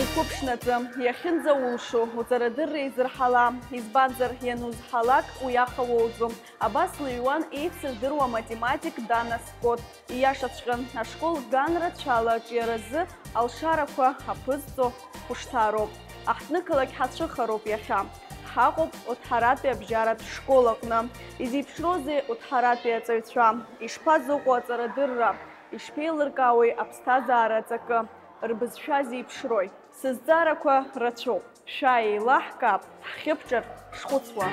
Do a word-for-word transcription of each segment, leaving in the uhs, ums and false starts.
Уқәыԥшнаҵы, иахьынӡаулшо, уҵарадырра изырҳала, избанзар, ианузҳалак, уи аха уоуӡом. Абас лыҩуан еицырдыруа аматематик Дана Скотт. Ииашаҵәҟьан, ашкол ган рацәала аҿиаразы алшарақәа аԥызҵо хәышҭаароуп. Аҳҭнықалақь ҳацәыхароуп иахьа. Ҳаҟоуп Оҭҳаратәи абжьаратә школ аҟны. Изеиԥшроузеи Оҭҳаратәи аҵаҩцәа? Ишԥазыҟоу аҵарадырра? Ишԥеилыркаауеи аԥсҭазаара аҵакы? Рбызшәа зеиԥшрои? Сызҵаарақәа рацәоуп. Шәааи, еилаҳкаап, ҳхьыԥҿар шхәыцуа.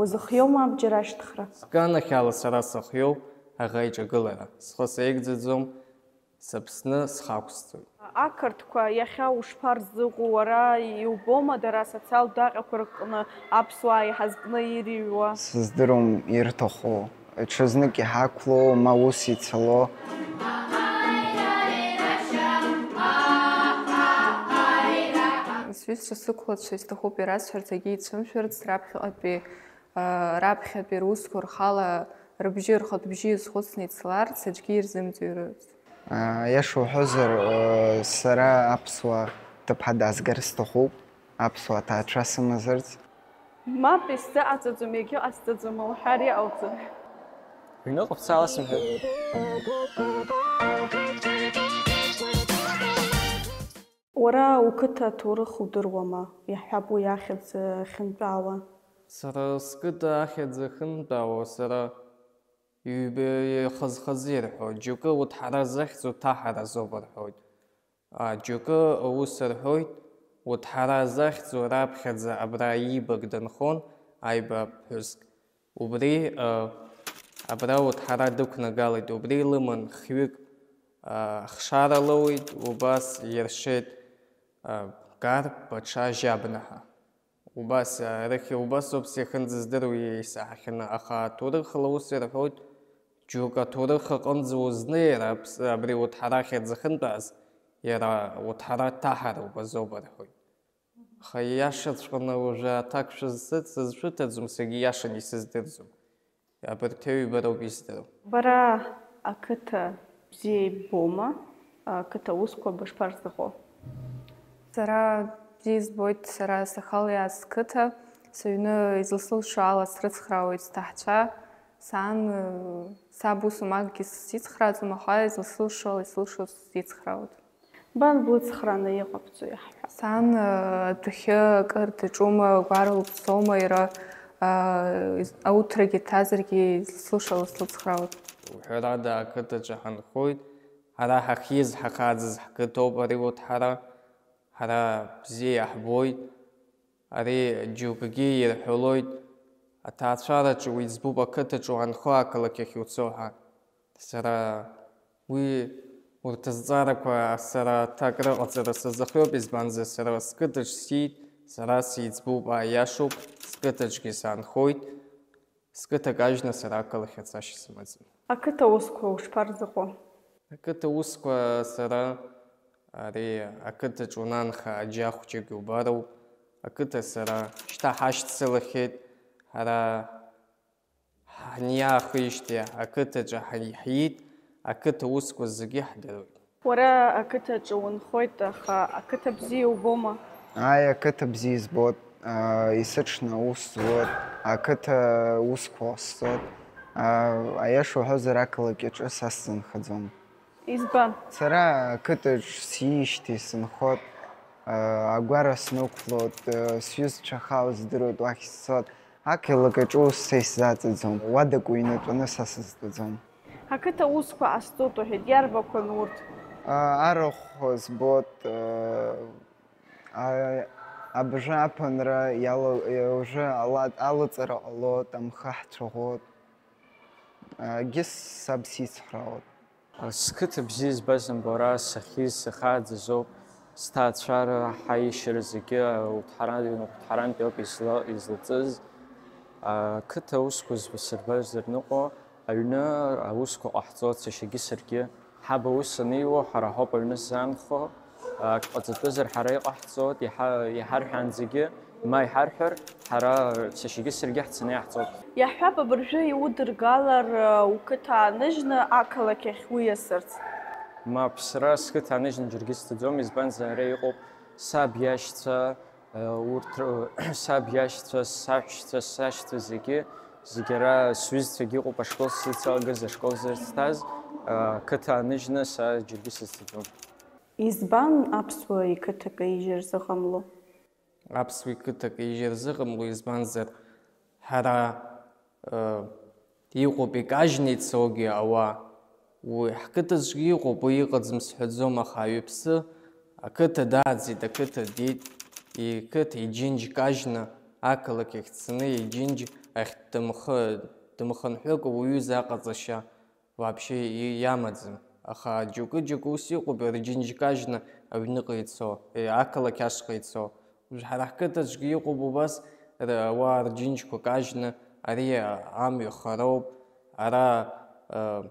Узыхиоума абџьар ашьҭыхра? Сганахьала сара сыхиоуп аӷа иҿагылара. Схы сеигӡаӡом, сыԥсны схы ақәсҵоит. Ақырҭқәа иахьа ушԥарзыҟоу, уара иубома дара асоциалтә даҟьақәа рҟны аԥсуаа иҳазкны ирыҩуа? Сыздыруам ирҭаху, ҽазнык иҳақәлоу, ма ус ицало. Сҩызцәа сықәлацәа исҭахуп ирасҳәарц, егьи ицәымшәарц, раԥхьаҟатәи, а, раԥхьатәи русқәа рхала рыбжьы, рхатә бжьы иазхәыцны ицаларц, аӡәгьы ирзымӡырҩырц. А, аиаша уҳәозар, а, сара аԥсуа ҭыԥҳа даазгар сҭахуп, аԥсуа ҭаацәа сымазарц. Мап, исзыҟаҵаӡом, егьыҟасҵаӡом уҳәар иҟауҵои? Аҩныҟа бца, ала сымҳәеит. Уара уқыҭа аҭоурых удыруама? Иаҳҳәап, уи ахьӡ ахьынтәаауа. Сара сқыҭа ахьӡ ахьынтәаауа, сара ҩба ихазхазы ирҳәоит, џьоукы уҭҳара захьӡу ҭаҳара азоуп рҳәоит. А, џьоукы ус рҳәоит, уҭҳара захьӡу раԥхьаӡа абра иибак дынхон аиба ԥҳәыск. Убри, а, абра уҭҳара дықәнагалеит, убри илыман хҩык, а, хшара лоуит, убас иршеит, а, Гар, Баҽа, Жьабнаҳа. Убас, а, рыхьи убасоуп сахьынӡаздыруа исаҳахьаны, аха аҭоурыхла ус ирҳәоит, џьоук аҭоурых аҟынӡа узнеир, аԥс-, абри уҭҳара ахьӡ ахьынтәааз, иара уҭҳара ҭаҳароуп азоуп рҳәоит. Аха ииашаҵәҟьаны уажәы аҭак шәызцыц-, сызшәыҭаӡом, саргьы ииашаны исыздырӡом. Абарҭ ҩба роуп издыруа. Бара ақыҭа бзиа иббома? Ақыҭа усқәа бышԥарзыҟоу? Сара бзиа избоит, сара сахьала иааз сқыҭа, сыҩны изылсылшо ала срыцхраауеит сҭаҳцәа, сан, саб усумакгьы сицхрааӡом, аха изылсылшо ала исылшо сицхраауеит. Бан блыцхрааны иҟабҵо иаҳҳәап. Сан, э, адәахьы акыр даҿума, гәара лыԥсоума, иара, э, из-, ауҭрагьы ҭазаргьы изылшо ала слыцхраауеит. Уҳәарада, ақыҭаҿы ҳанхоит, ҳара ҳахьиз, ҳахьааӡаз ҳқыҭоуп ари урҭ ҳара, ҳара бзиа иаҳбоит. Ари џьоукгьы ирҳәалоит, аҭаацәараҿы уиӡбуп ақыҭаҿы уаанхо ақалақь ахь уцо ҳәа. Сара уи, урҭ азҵаарақәа сара аҭак рыҟаҵара сазыхиоуп, избанзар, сара сқыҭаҿ сиит, сара сиӡбуп, аиашоуп, сқыҭаҿгьы саанхоит, сқыҭа кажьны сара ақалақь ацашьа сымаӡам. Ақыҭа усқәа ушԥарзыҟоу? Ақыҭа усқәа сара, ари ақыҭаҿ уанаанха аџьа хәҷык иубароуп, ақыҭа сара шьҭа ҳашьцылахьеит, ҳара ҳаниаахижьҭеи ақыҭаҿы ҳаи-, ҳиит, ақыҭа усқәа зегьы ҳдыруеит. Уара ақыҭаҿы унхоит, аха ақыҭа бзиа убома? Ааи, ақыҭа бзиа избоит, аа, есыҽны аус зуеит, ақыҭа усқәа ҟасҵоит. Аа, аиаша уҳәозар, ақалақь аҿы са сзынхаӡом. Избан? Сара ақыҭаҿ сиижьҭеи сынхоит, аа, агәара снықәлоит, аа, сҩызцәа хаау здыруеит, уахь сцоит. Ақалақь аҿы ус са исзаҵаӡом, уадак уҩнатәаны са сызтәаӡом. Ақыҭа усқәа ҟасҵоит уҳәеит, иарбақәан урҭ? Арахә збот, абжа аԥынра, уажәы алаҵара ҟалот, амхы ҳцәаӷәот, егьыс саб сицхраауот. Сқыҭа бзиа избаз амбо ара сахьиз сахьааӡазоуп, сҭаацәара ҳаиашьара зегьы ухәҭҳарантәи ауп излаҵыз. Ақыҭа аусқәа сырбаз рныҟәо аҩны аусқәа ҟаҳҵоит сашьагьы саргьы. Ҳаб аус аниуо, ҳара ҳауп аҩны ззаанхо, ак ҟаҵатәызар ҳара иҟаҳҵоит, иҳа-, иҳарҳәаанӡагьы, ма иҳарҳәар, ҳара сашьагьы саргьы ҳцаны иаҳҵоит. Иаҳҳәап, абыржәы иудыргалар, уқыҭа ааныжьны ақалақь ахь уиасырц. Мап, сара сқыҭа ааныжьны џьаргьы сцаӡом, избанзар ара иҟоуп саб иашьцәа, Урҭ, саб иашьцәа, саҳәшьцәа, сашьцәа зегьы, зегьы ара сҩызцәагьы ыҟоуп, ашкол сзыцалагаз, ашкол сзырҭаз, ақыҭа ааныжьны са џьаргьы сызцаӡом. Избан аԥсуа иқыҭа каижьыр зыҟамло? Аԥсуа иқыҭа каижьыр зыҟамло, избанзар, ҳара Иҟоуп икажьны ицогьы ауаа. Уи ҳқыҭаҿгьы иҟоуп, уи иҟаӡам сҳәаӡом, аха аҩыԥсы ақыҭа дааӡеит, ақыҭа диит, иқыҭа иџьынџь кажьны ақалақь ахь дцаны, иџьынџь ахь дымхы-, дымхынҳәыкәа уаҩы изы аҟаҵашьа вообще и-, иамаӡам. Аха џьоукы-џьоукы ус иҟоуп, рџьынџь кажьны аҩныҟа ицо, е, ақалақь ашҟа ицо. Ҳара ҳқыҭаҿгьы иҟоуп убас, р-, ауаа рџьынџьқәа кажьны, ари амҩа хароуп, ара, э,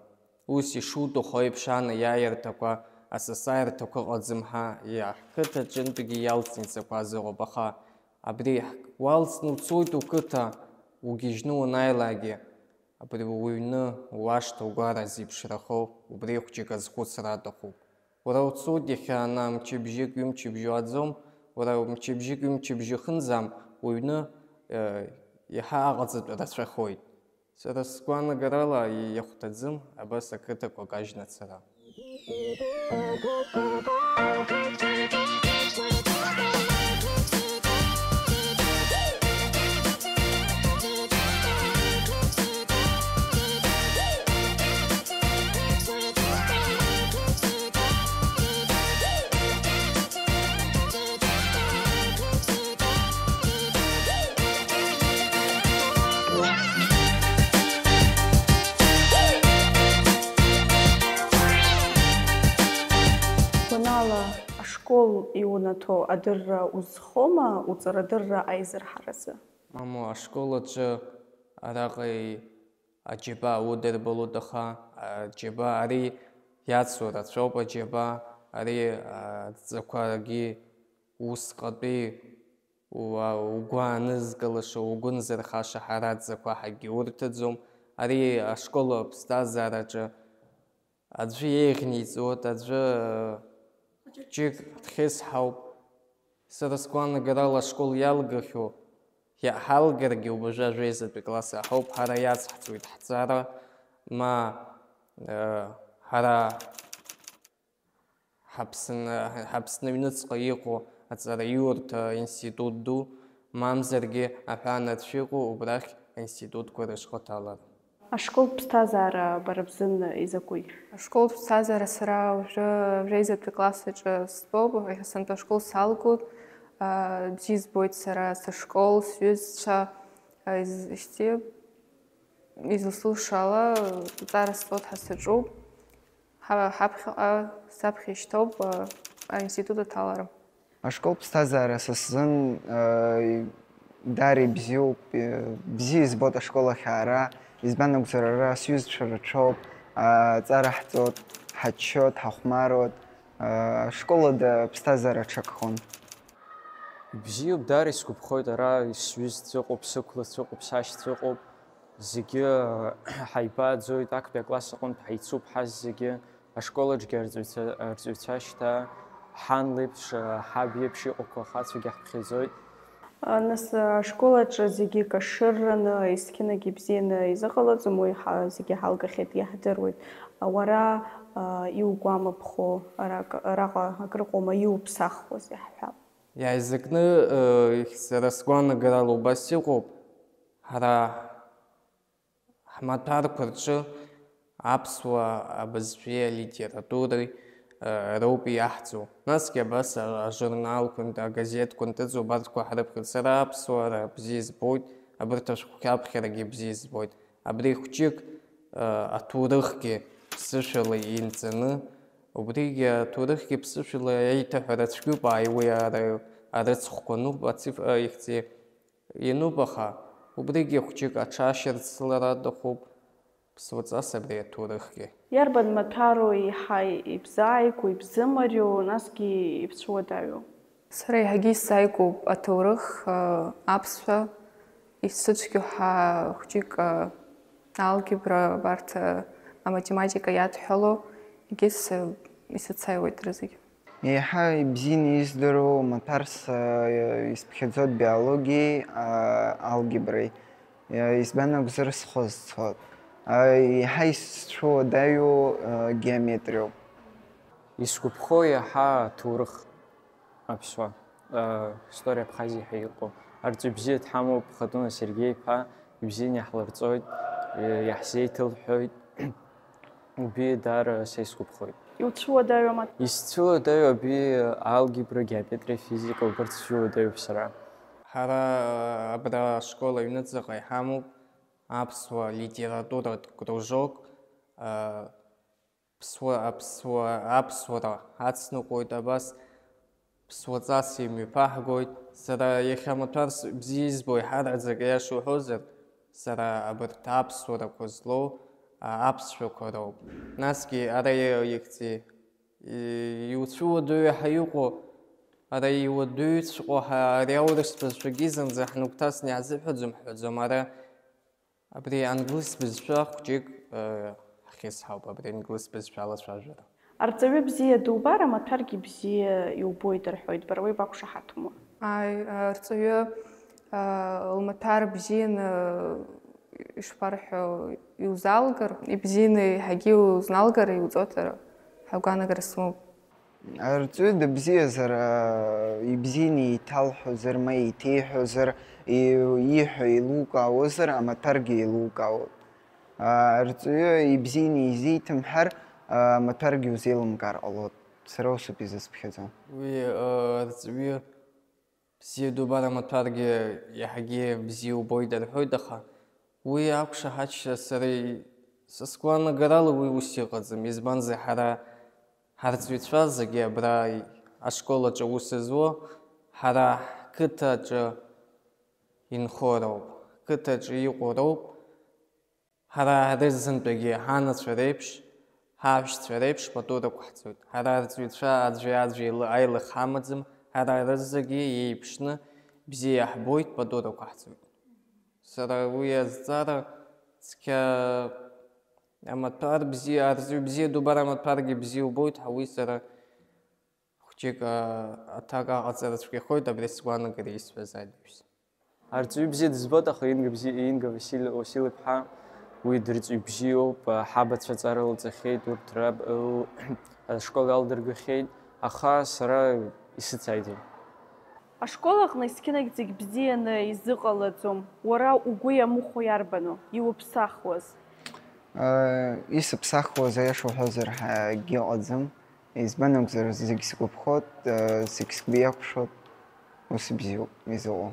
ус ишуҭаху еиԥш анеиааирҭақәа, асасааирҭақәа ыҟаӡам ҳәа, иа-, ҳқыҭаҿынтәгьы иалҵны ицақәаз ыҟоуп, аха абри ҳк-, уалҵны уцоит уқыҭа, угьежьны уанааилакгьы, абри уҩны, уашҭа, угәара зеиԥшрахо, убри хәҷык азхәыцра аҭахуп. Уара уцоит иахьа ана мчыбжьык, ҩымчыбжьа уааӡом, уара мчыбжьык, ҩымчыбжьа хынӡам, уҩны, э, иаҳа аҟаҵатәы рацәахоит. Сара сгәаанагарала, иахәҭаӡым абас ақыҭақәа кажьны ацара. Гәанала, ашкол иунаҭо адырра узхома, уҵарадырра аизырҳаразы? Мамоу, ашкол аҿы араҟа аџьабаа удырбалоит, аха аџьабаа ари иацу рацәоуп, аџьабаа ари адҵақәагьы усҟатәи уа-, угәы аанызкылаша, угәы нзырхаша ҳара адҵақәа ҳакгьы урҭаӡом. Ари ашкол аԥсҭазаараҿы аӡәы еиӷьны иҵуеит, аӡәы, э, хәыҷык дхьысҳауп. Сара сгәаанагарала ашкол иалгахьоу, иаҳалгаргьы убажәы ажәеизатәи класс аҳауп, ҳара иацҳҵоит ҳҵара, ма, э, ҳара Ҳаԥсны, Ҳаԥсны аҩныҵҟа иҟоу аҵараиурҭа институт ду, мамзаргьы аҳәаанырцә иҟоу убрахь аинститутқәа рышҟа ҭалар. Ашколтә ԥсҭазаара бара бзын изакәи? Ашколтә ԥсҭазаара сара уажәы жәеизатәи класс аҿы стәоуп, иахьа сынтәа ашкол салгоит, аа, бзиа избоит сара сышкол, сҩызцәа, аа, из-, ишьҭи-, изылсылшо ала, ҵара сҵоит ҳәа саҿуп. Ҳа-, ҳаԥхьаҟа саԥхьа ишьҭоуп, а, аинститут аҭалара. Ашкол ԥсҭазаара са сзын, а, даара ибзиоуп, а, бзиа избоит ашкол ахь аара, избан акәзар, ара сҩызцәа рацәоуп, а, аҵара ҳҵоит, ҳаччоит, ҳахәмаруеит, а, ашкол ада ԥсҭазаара аҽакхон. Ибзиоуп, даара исгәаԥхоит, ара сҩызцәа ыҟоуп, сықәлацәа ыҟоуп, сашьцәа ыҟоуп. Зегьы ҳаибааӡоит, актәи акласс аҟынтә ҳаицуп ҳазегьы, ашкол аҿгьы арҵаҩцәа, арҵаҩцәа шьҭа ҳан леиԥш, ҳаб иеиԥш иҟақәоу ахацәагьы ҳԥхьаӡоит. Нас ашкол аҿы зегьы кашырраны, есқьынагь ибзианы изыҟалаӡом, уи ҳа-, зегьы ҳалгахьеит, иаҳдыруеит. Уара, а, иугәамыԥхо арак-, араҟа акрыҟоума иуԥсахуаз, иаҳҳәап? Иааизакны, э, сара сгәаанагарала убас иҟоуп, ҳара ҳмаҭәарқәа рҿы аԥсуа абызшәеи алитературеи, роуп иаҳҵо. Насгьы абас ажурналқәа, агазеҭқәа нҭыҵуа убарҭқәа ҳрыԥхьоит. Сара аԥсуара бзиа збоит, абарҭ ашәҟәқәа аԥхьарагьы бзиа збоит. Абри хәҷык аҭоурыхгьы ԥсышәала инҵаны, убригьы аҭоурыхгьы ԥсышәала еиҭаҳәара цәгьоуп, ааи, уи ара-, арыцхәқәа ануп, ацифра ихьӡи иануп, аха убригьы хәҷык аҽашьарцлара аҭахуп. Ԥсуаҵас абри аҭоурыхгьы. Иарбан маҭәару еиҳа ибзааигәоу, ибзымариоу, насгьы ибцәуадаҩу? Сара еиҳагьы исзааигәоуп аҭоурых, а, аԥсшәа, исзыцәгьоу ҳа хәҷык, а, алгебра, абарҭ, а, аматематика иадҳәалоу, егьыс, а, исыцааиуеит рызегь. Еиҳа ибзианы издыруа маҭәарс, а, исԥхьаӡоит биологиеи, а, алгебреи. Избан акәзар, схы зцоит. Еиҳа исцәуадаҩу геометриоуп. Исгәаԥхо иаҳа аҭоурых аԥсуа, история Абхазиа ҳәа иҟоу. Арҵаҩ бзиа дҳамоуп, Хатуна Сергеи-иԥа, ибзианы иаҳлырҵоит, иаҳзеиҭылҳәоит. Убри даара са исгәаԥхоит. Иуцәуадаҩуама? Исцәуадаҩу абри алгебра, геометриа, физика, убарҭ сцәуадаҩуп сара. Ҳара абра ашкол аҩныҵаҟа иҳамоуп аԥсуа литературатә кружок, а, ԥсуа, аԥсуа, аԥсуара ацныҟәоит, абас ԥсуаҵас имҩаԥаҳгоит. Сара иахьа маҭәарс бзиа избо, иҳараӡак, аиаша уҳәозар, сара абарҭ аԥсуарақәа злоу, а, аԥсшәақәа роуп. Насгьы ара ихьӡи, и-, иуцәуадаҩу ҳәа иҟоу, ара иуадаҩҵәҟьоу ҳәа ари аурыс бызшәагьы зынӡа ҳнагәҭасны иаҳзыҳәаӡом, ҳҳәаӡом, ара Абри англыс бызшәа хәҷык, э, ҳхьысҳауп, абри англыс бызшәа алацәажәара. Арҵаҩы бзиа дубар, амаҭәаргьы бзиа иубоит рҳәоит, бара уи бақәшаҳаҭума? Ааи, арҵаҩы, а, лмаҭәар бзианы, ишԥарҳәо, иузалгар, ибзианы еиҳагьы иузналгар, иуҵоит ҳәа агәаанагара сымоуп. Арҵаҩы дыбзиазар, ибзианы еиҭалҳәозар, ма еиҭеиҳәозар, и-, ииҳәо еилукаауазар, амаҭәаргьы еилукаауеит. Арҵаҩы ибзианы изиҭамҳәар, амаҭәаргьы узеилымкаар ҟалоит. Сара усоуп изысԥхьаӡо. Уи, арҵаҩы Бзиа дубар амаҭәаргьы иаҳагьы бзиа убоит рҳәоит, аха уи ақәшаҳаҭшьа сара и-, са сгәаанагарала уи ус иҟаӡам, избанзар, ҳара ҳарҵаҩцәа зегьы абра ашкол аҿы аус зуо, ҳара ҳқыҭа аҿы инхо роуп, ҳқыҭа аҿы иҟоу роуп. Ҳара рызынтәагьы ҳанацәа реиԥш, ҳаҳәшьцәа реиԥш пату рықәаҳҵоит. Ҳара арҵаҩцәа аӡәи-аӡәи аилых ҳамаӡам, ҳара рызегьы еиԥшны бзиа иаҳбоит, пату рықәаҳҵоит. Сара уи азҵаара цқьа амаҭәар бзиа, арҵаҩ бзиа дубар амаҭәаргьы бзиа убоит ҳәа уи сара Хәҷык, аа, аҭак аҟаҵара цәгьахоит, абри сгәаанагара исҳәаз аиԥш. Арҵаҩы бзиа дызбоит, аха Инга бзи-, Инга Василь-, Васил-иԥҳа уи дырҵаҩ бзиоуп, ҳабацәа аҵара лҵахьеит, урҭ раб-, ыл-, ашкол иалдыргахьеит, аха сара исыцааиӡом. Ашкол аҟны есқьынагь зегь бзианы изыҟалаӡом. Уара угәы иамыхәо иарбану, иуԥсахуаз? Исыԥсахуаз, аиаша уҳәозар, ҳәа акгьы ыҟаӡам. Избан акәзар, зегь сгәаԥхоит, зегь сгәы иахәшоит, ус бзиоуп изыҟоу.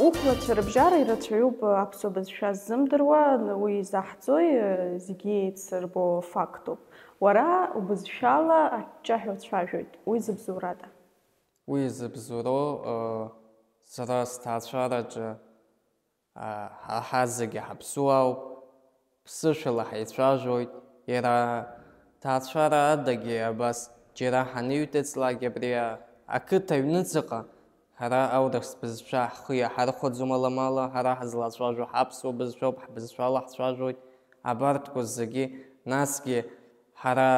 Уқәлацәа рыбжьара ирацәаҩуп аԥсуа бызшәа ззымдыруа, уи изаҳҵои, зегьы еицырбо фактуп. Уара убызшәала аҷҷаҳәа уцәажәоит, уи зыбзоурада? Уи зыбзоуроу, сара сҭаацәараҿы, ҳа зегьы ҳаԥсуаауп, ԥсышәала ҳаицәажәоит, иара ҭаацәара адагьы абас џьара ҳаныҩҭыҵлак абри ақыҭа аҩныҵҟа ҳара аурыс бызшәа ҳхы иаҳархәаӡом аламала, ҳара ҳазлацәажәо ҳаԥсуа бызшәоуп, ҳбызшәала ҳцәажәоит, абарҭқәа зегьы, насгьы Ҳара,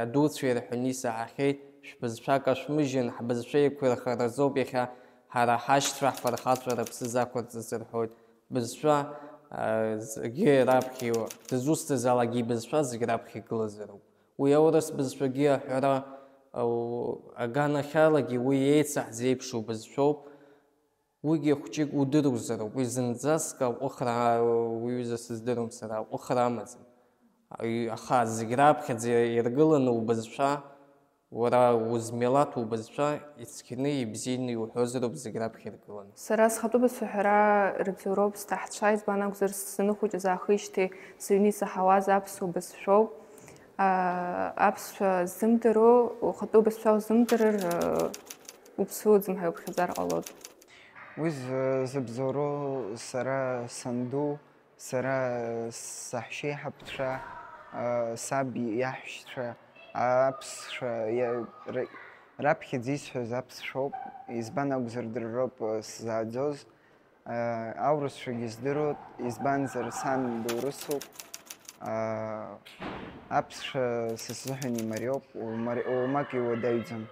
адуцәа ирҳәаны исаҳахьеит, шәбызшәа кашәмыжьын, ҳбызшәа еиқәирхаразоуп иахьа, ҳара ҳашьцәа, ҳфырхацәа рыԥсы закәырҵаз рҳәоит. Бызшәа, а, зегьы раԥхьа иуа, дызусҭазаалакгьы ибызшәа зегь раԥхьа игылазароуп. Уи аурыс бызшәагьы аҳәара, а, у-, аганахьалагьы уи еицаҳзеиԥшу бызшәоуп. Уигьы хәҷык удыруазароуп, уи зынӡаск аҟәыхра, уҩыза сыздыруам сара, аҟәыхра амаӡам. Аҩ-, аха зегь раԥхьаӡа иргыланы убызшәа, уара узмилаҭ убызшәа ицқьаны, ибзианы иуҳәозароуп зегь раԥхьа иргыланы. Сара схатәы бызшәа ҳәара рыбзоуроуп сҭаҳцәа, избан акәзар, сзынхәыҷыз аахижьҭеи сыҩны исаҳауаз аԥсуа бызшәоуп. Аа, аԥсшәа ззымдыруа, ухатәы бызшәа узымдырыр, уԥсуаӡам ҳәа иуԥхьаӡар ҟалоит. Уи зыбзоуроу сара санду, сара саҳәшьеиҳабцәа, саб иаҳәшьцәа, аԥсшәа, раԥхьаӡа исҳәаз аԥсшәоуп, избан акәзар дара роуп сзааӡоз, аурысшәагьы здыруеит, избанзар сан дурысуп, аԥсшәа са сзыҳәан имариоуп, уамак иуадаҩӡам.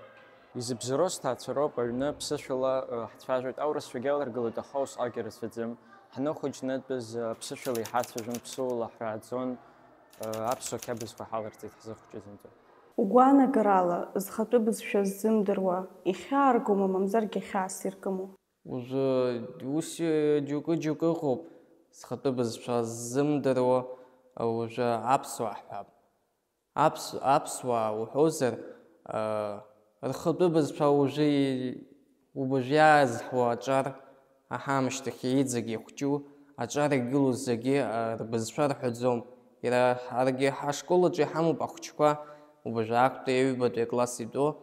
Изыбзоуроу сҭаацәароуп, аҩны ԥсышәала ҳцәажәоит, аурысшәагьы аларгылоит, аха усҟакгьы рацәаӡам. Ҳныхәыҷнытәыз аԥсышәала иҳацәажәон, ԥсуала ҳрааӡон, аԥсуа қьабзқәа ҳаларҵеит ҳзыхәҷыз зынӡа. Угәаанагарала, зхатәы бызшәа ззымдыруа, ихьааргома, мамзаргьы хьаас иркыму? Уажәы ус џьоукы-џьоукы ыҟоуп, зхатәы бызшәа ззымдыруа, уажәы аԥсуаа ҳҳәап. Аԥс-, аԥсуаа уҳәозар, рхатәы бызшәа уажәы и-, убажә иаазҳуа аҿар аҳамшьҭахь иҵегь ихәҷу, аҿар игылоу зегьы, рбызшәа рҳәаӡом. Иара ҳаргьы ҳашкол аҿы иҳамоуп ахәҷқәа, убажәы актәи аҩбатәи акласс итәоу,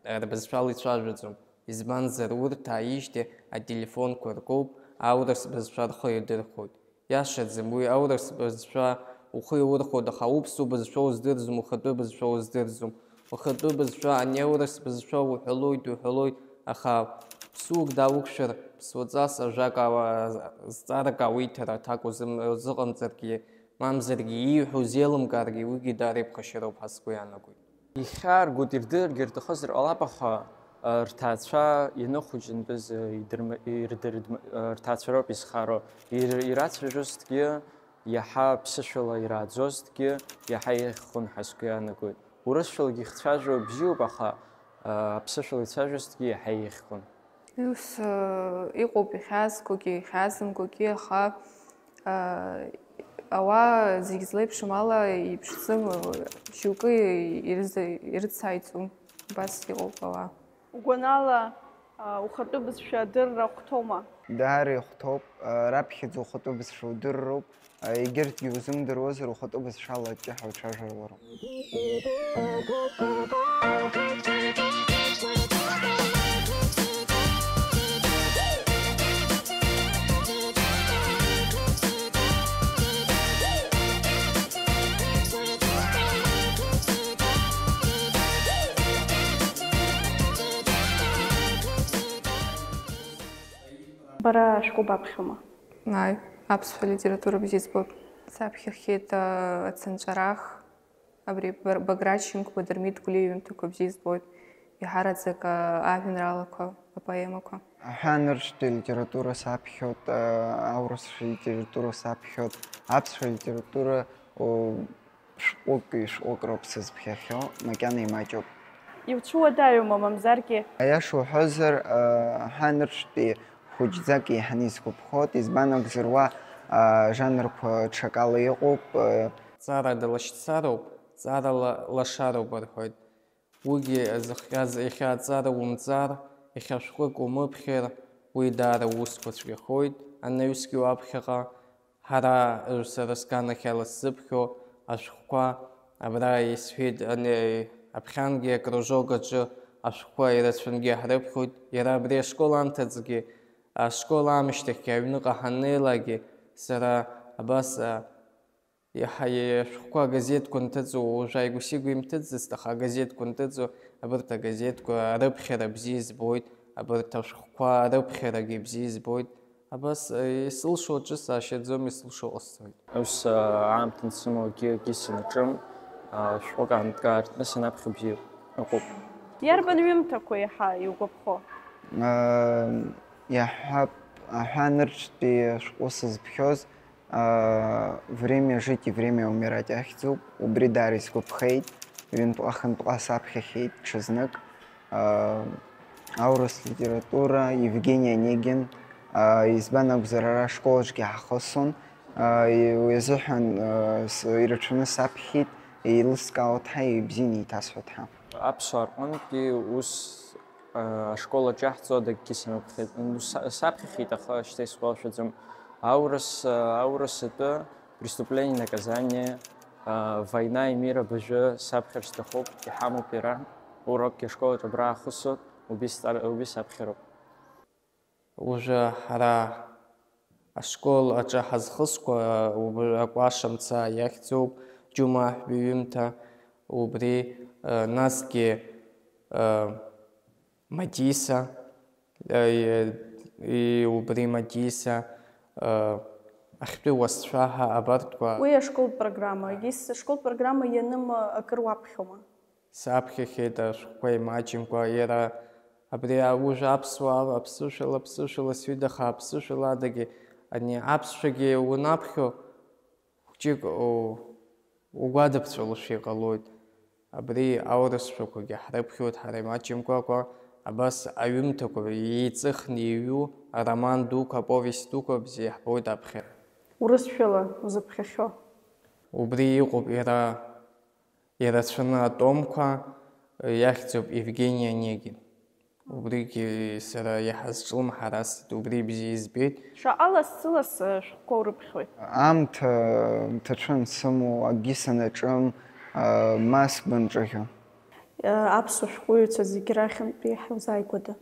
рбызшәала ицәажәаӡом. Избанзар, урҭ ааижьҭеи ателефонқәа ркуп, аурыс бызшәа рхы иадырхәоит. Иашаӡам, уи аурыс бызшәа ухы иаурхәоит, аха уԥсуа бызшәа уздырӡом, ухатәы бызшәа уздырӡом. Ухатәы бызшәа, ани аурыс бызшәа уҳәалоит, уҳәалоит, аха ԥсуак даауқәшәар, ԥсуаҵас ажәак ала, зҵаарак ауиҭар аҭак узым-, узыҟамҵаргьы, мамзаргьы ииҳәо узеилымкааргьы, уигьы даара иԥхашьароуп ҳәа сгәы иаанагоит. Ихьааргоит, ирдырыргьы рҭахызар ҟалап, аха, а, рҭаацәа ианыхәыҷынтәыз, а, идырм-, ирдырдм-, а, рҭаацәа роуп изхароу. Ир-, ирацәажәозҭгьы, иаҳа ԥсышәала ирааӡозҭгьы, иаҳа еиӷьхон ҳәа сгәы иаанагоит. Урысшәалагьы ихцәажәо бзиоуп, аха, а, аԥсышәала ицәажәозҭгьы иаҳа еиӷьхон. Ус, э, иҟоуп ихьаазгогьы, ихьаазымгогьы, аха, э, ауаа зегь злеиԥшым ала иԥшӡам, э, шьоукы ирза-, ирыцааиҵом, убас иҟоуп ауаа. Угәанала, э, ухатәы бызшәа адырра хәҭоума? Даара ихәҭоуп, э, раԥхьаӡа ухатәы бызшәа удырроуп. Егьырҭгьы узымдыруазар, ухатәы бызшәала аҷҷаҳәа уцәажәалароуп. Бара ашәҟәы баԥхьома? Ааи, аԥсшәа литература бзиа збоит. Саԥхьахьеит, а, Ацынҵәарах, абри Бар-, Баграт Шьынқәба Дырмит Гәлиа иҩымҭақәа бзиа збоит, иаҳараӡак, а, ажәеинраалақәа, апоемақәа. Аҳәаанырцәтәи алитература саԥхьоит, а, аурысшәа литература саԥхьоит, аԥсшәа литература, о, шәҟәык, ҩ-шәҟәык роуп сызԥхьахьоу, макьана имаҷуп. Иуцәуадаҩума, мамзаргьы? Аиаша уҳәозар, а, аҳәаанырцәтәи хәыҷӡак еиҳаны исгәаԥхоит, избан акәзар уа, а, жанрқәа ҽакала иҟоуп, а. Ҵарада лашьцароуп, ҵарала лашароуп рҳәоит. Уигьы зыхҟьаз иахьа аҵара умҵар, иахьа шәҟәык умыԥхьар, уи даара усқәа цәгьахоит, анаҩсгьы уаԥхьаҟа. Ҳара, сара сганахьала сзыԥхьо ашәҟәқәа, абра исҳәеит, ани, аԥхьангьы акружок аҿы ашәҟәқәа ирацәангьы ҳрыԥхьоит, иара абри ашкол анҭыҵгьы, ашкол аамышьҭахьгьы аҩныҟа ҳаннеилакгьы, сара абас, а, иаҳа ашәҟәқәа агазеҭқәа нҭыҵуа, уажәы ааигәа-сигәа имҭыҵӡацт, аха агазеҭқәа нҭыҵуа, абарҭ агазеҭқәа рыԥхьара бзиа избоит, абарҭ ашәҟәқәа рыԥхьарагьы бзиа избоит. Абас, э, исылшо аҿы саашьаӡом, исылшо ҟасҵоит. Ус, э, аамҭа ансымоу акгьы, акгьы санаҿым, э, шәҟәык аанкаартны санаԥхьо бзиоуп, ыҟоуп. Иарбан ҩымҭақәа еиҳа иугәаԥхо? Э, иаҳҳәап, аҳәаа нырцәтәи ашәҟәы сызԥхьоз, э, «Время жить и время умирать» ахьӡуп, убри даара исгәаԥхеит, ҩынтәҟа-хынтәҟа саԥхьахьеит ҽазнык. Аурыс литература, Евгений Онегин, избан акәзар, ара ашкол аҿгьы ҳахысун, уи азыҳәан ирацәаны саԥхьеит, еилыскаауа ҳәа, ибзианы еиҭасҳәоит ҳәа. Аԥсуаа рҟынтәи ус ашкол аҿы иаҳҵо адагьгьы санакәхеит, саԥхьахьеит, аха шьҭа исгәалашәаӡом. Аурыс, аурыс атәы «Преступление и наказание», а, «Война и мир» абыржәы саԥхьар сҭахуп, иҳамоуп иара. Урокгьы ашкол аҿы абра аахысоит, убри сҵар-, убри саԥхьароуп. Уажәы ҳара ашкол аҿы ҳазхысқәа, убри акәашамца иахьӡуп, Џьумаҳәба иҩымҭа, убри, а, насгьы, а, Матиса, э, и убри Матиса, э, ахьтәы уасцәа ҳәа абарҭқәа. Уи ашколтә программа, егьыс ашколтә программа ианым акыр уаԥхьома? Саԥхьахьеит ашәҟәқәа имаҷымкәа, иара абри аужә аԥсуаа аԥсышәала, аԥсышәала сҩыдаха, аԥсышәала адагьы, ани аԥсшәагьы унаԥхьо, Хәҷык у-, угәадабҵәалошәа иҟалоит. Абри аурысшәақәагьы ҳрыԥхьоит ҳара имаҷымкәакәа, абас аҩымҭақәа еиҵыхны иҩу ароман дуқәа, аповесть дуқәа бзиа иаҳбоит аԥхьара. Урысшәала узыԥхьахьоу? Убри иҟоуп иара, ирацәаны атомқәа, иахьӡуп Евгений Онегин. Убригьы сара иаҳа сҿлымҳарасит, убри бзиа избеит. Шаҟа лассы-лассы шәҟәқәа урыԥхьоит? Аамҭа ҭацәын сымоу, акгьы санаҿым, ма сгәынҿыӷьу. Аԥсуа шәҟәыҩҩцәа зегь рахьынтәи иаҳа иузааигәада?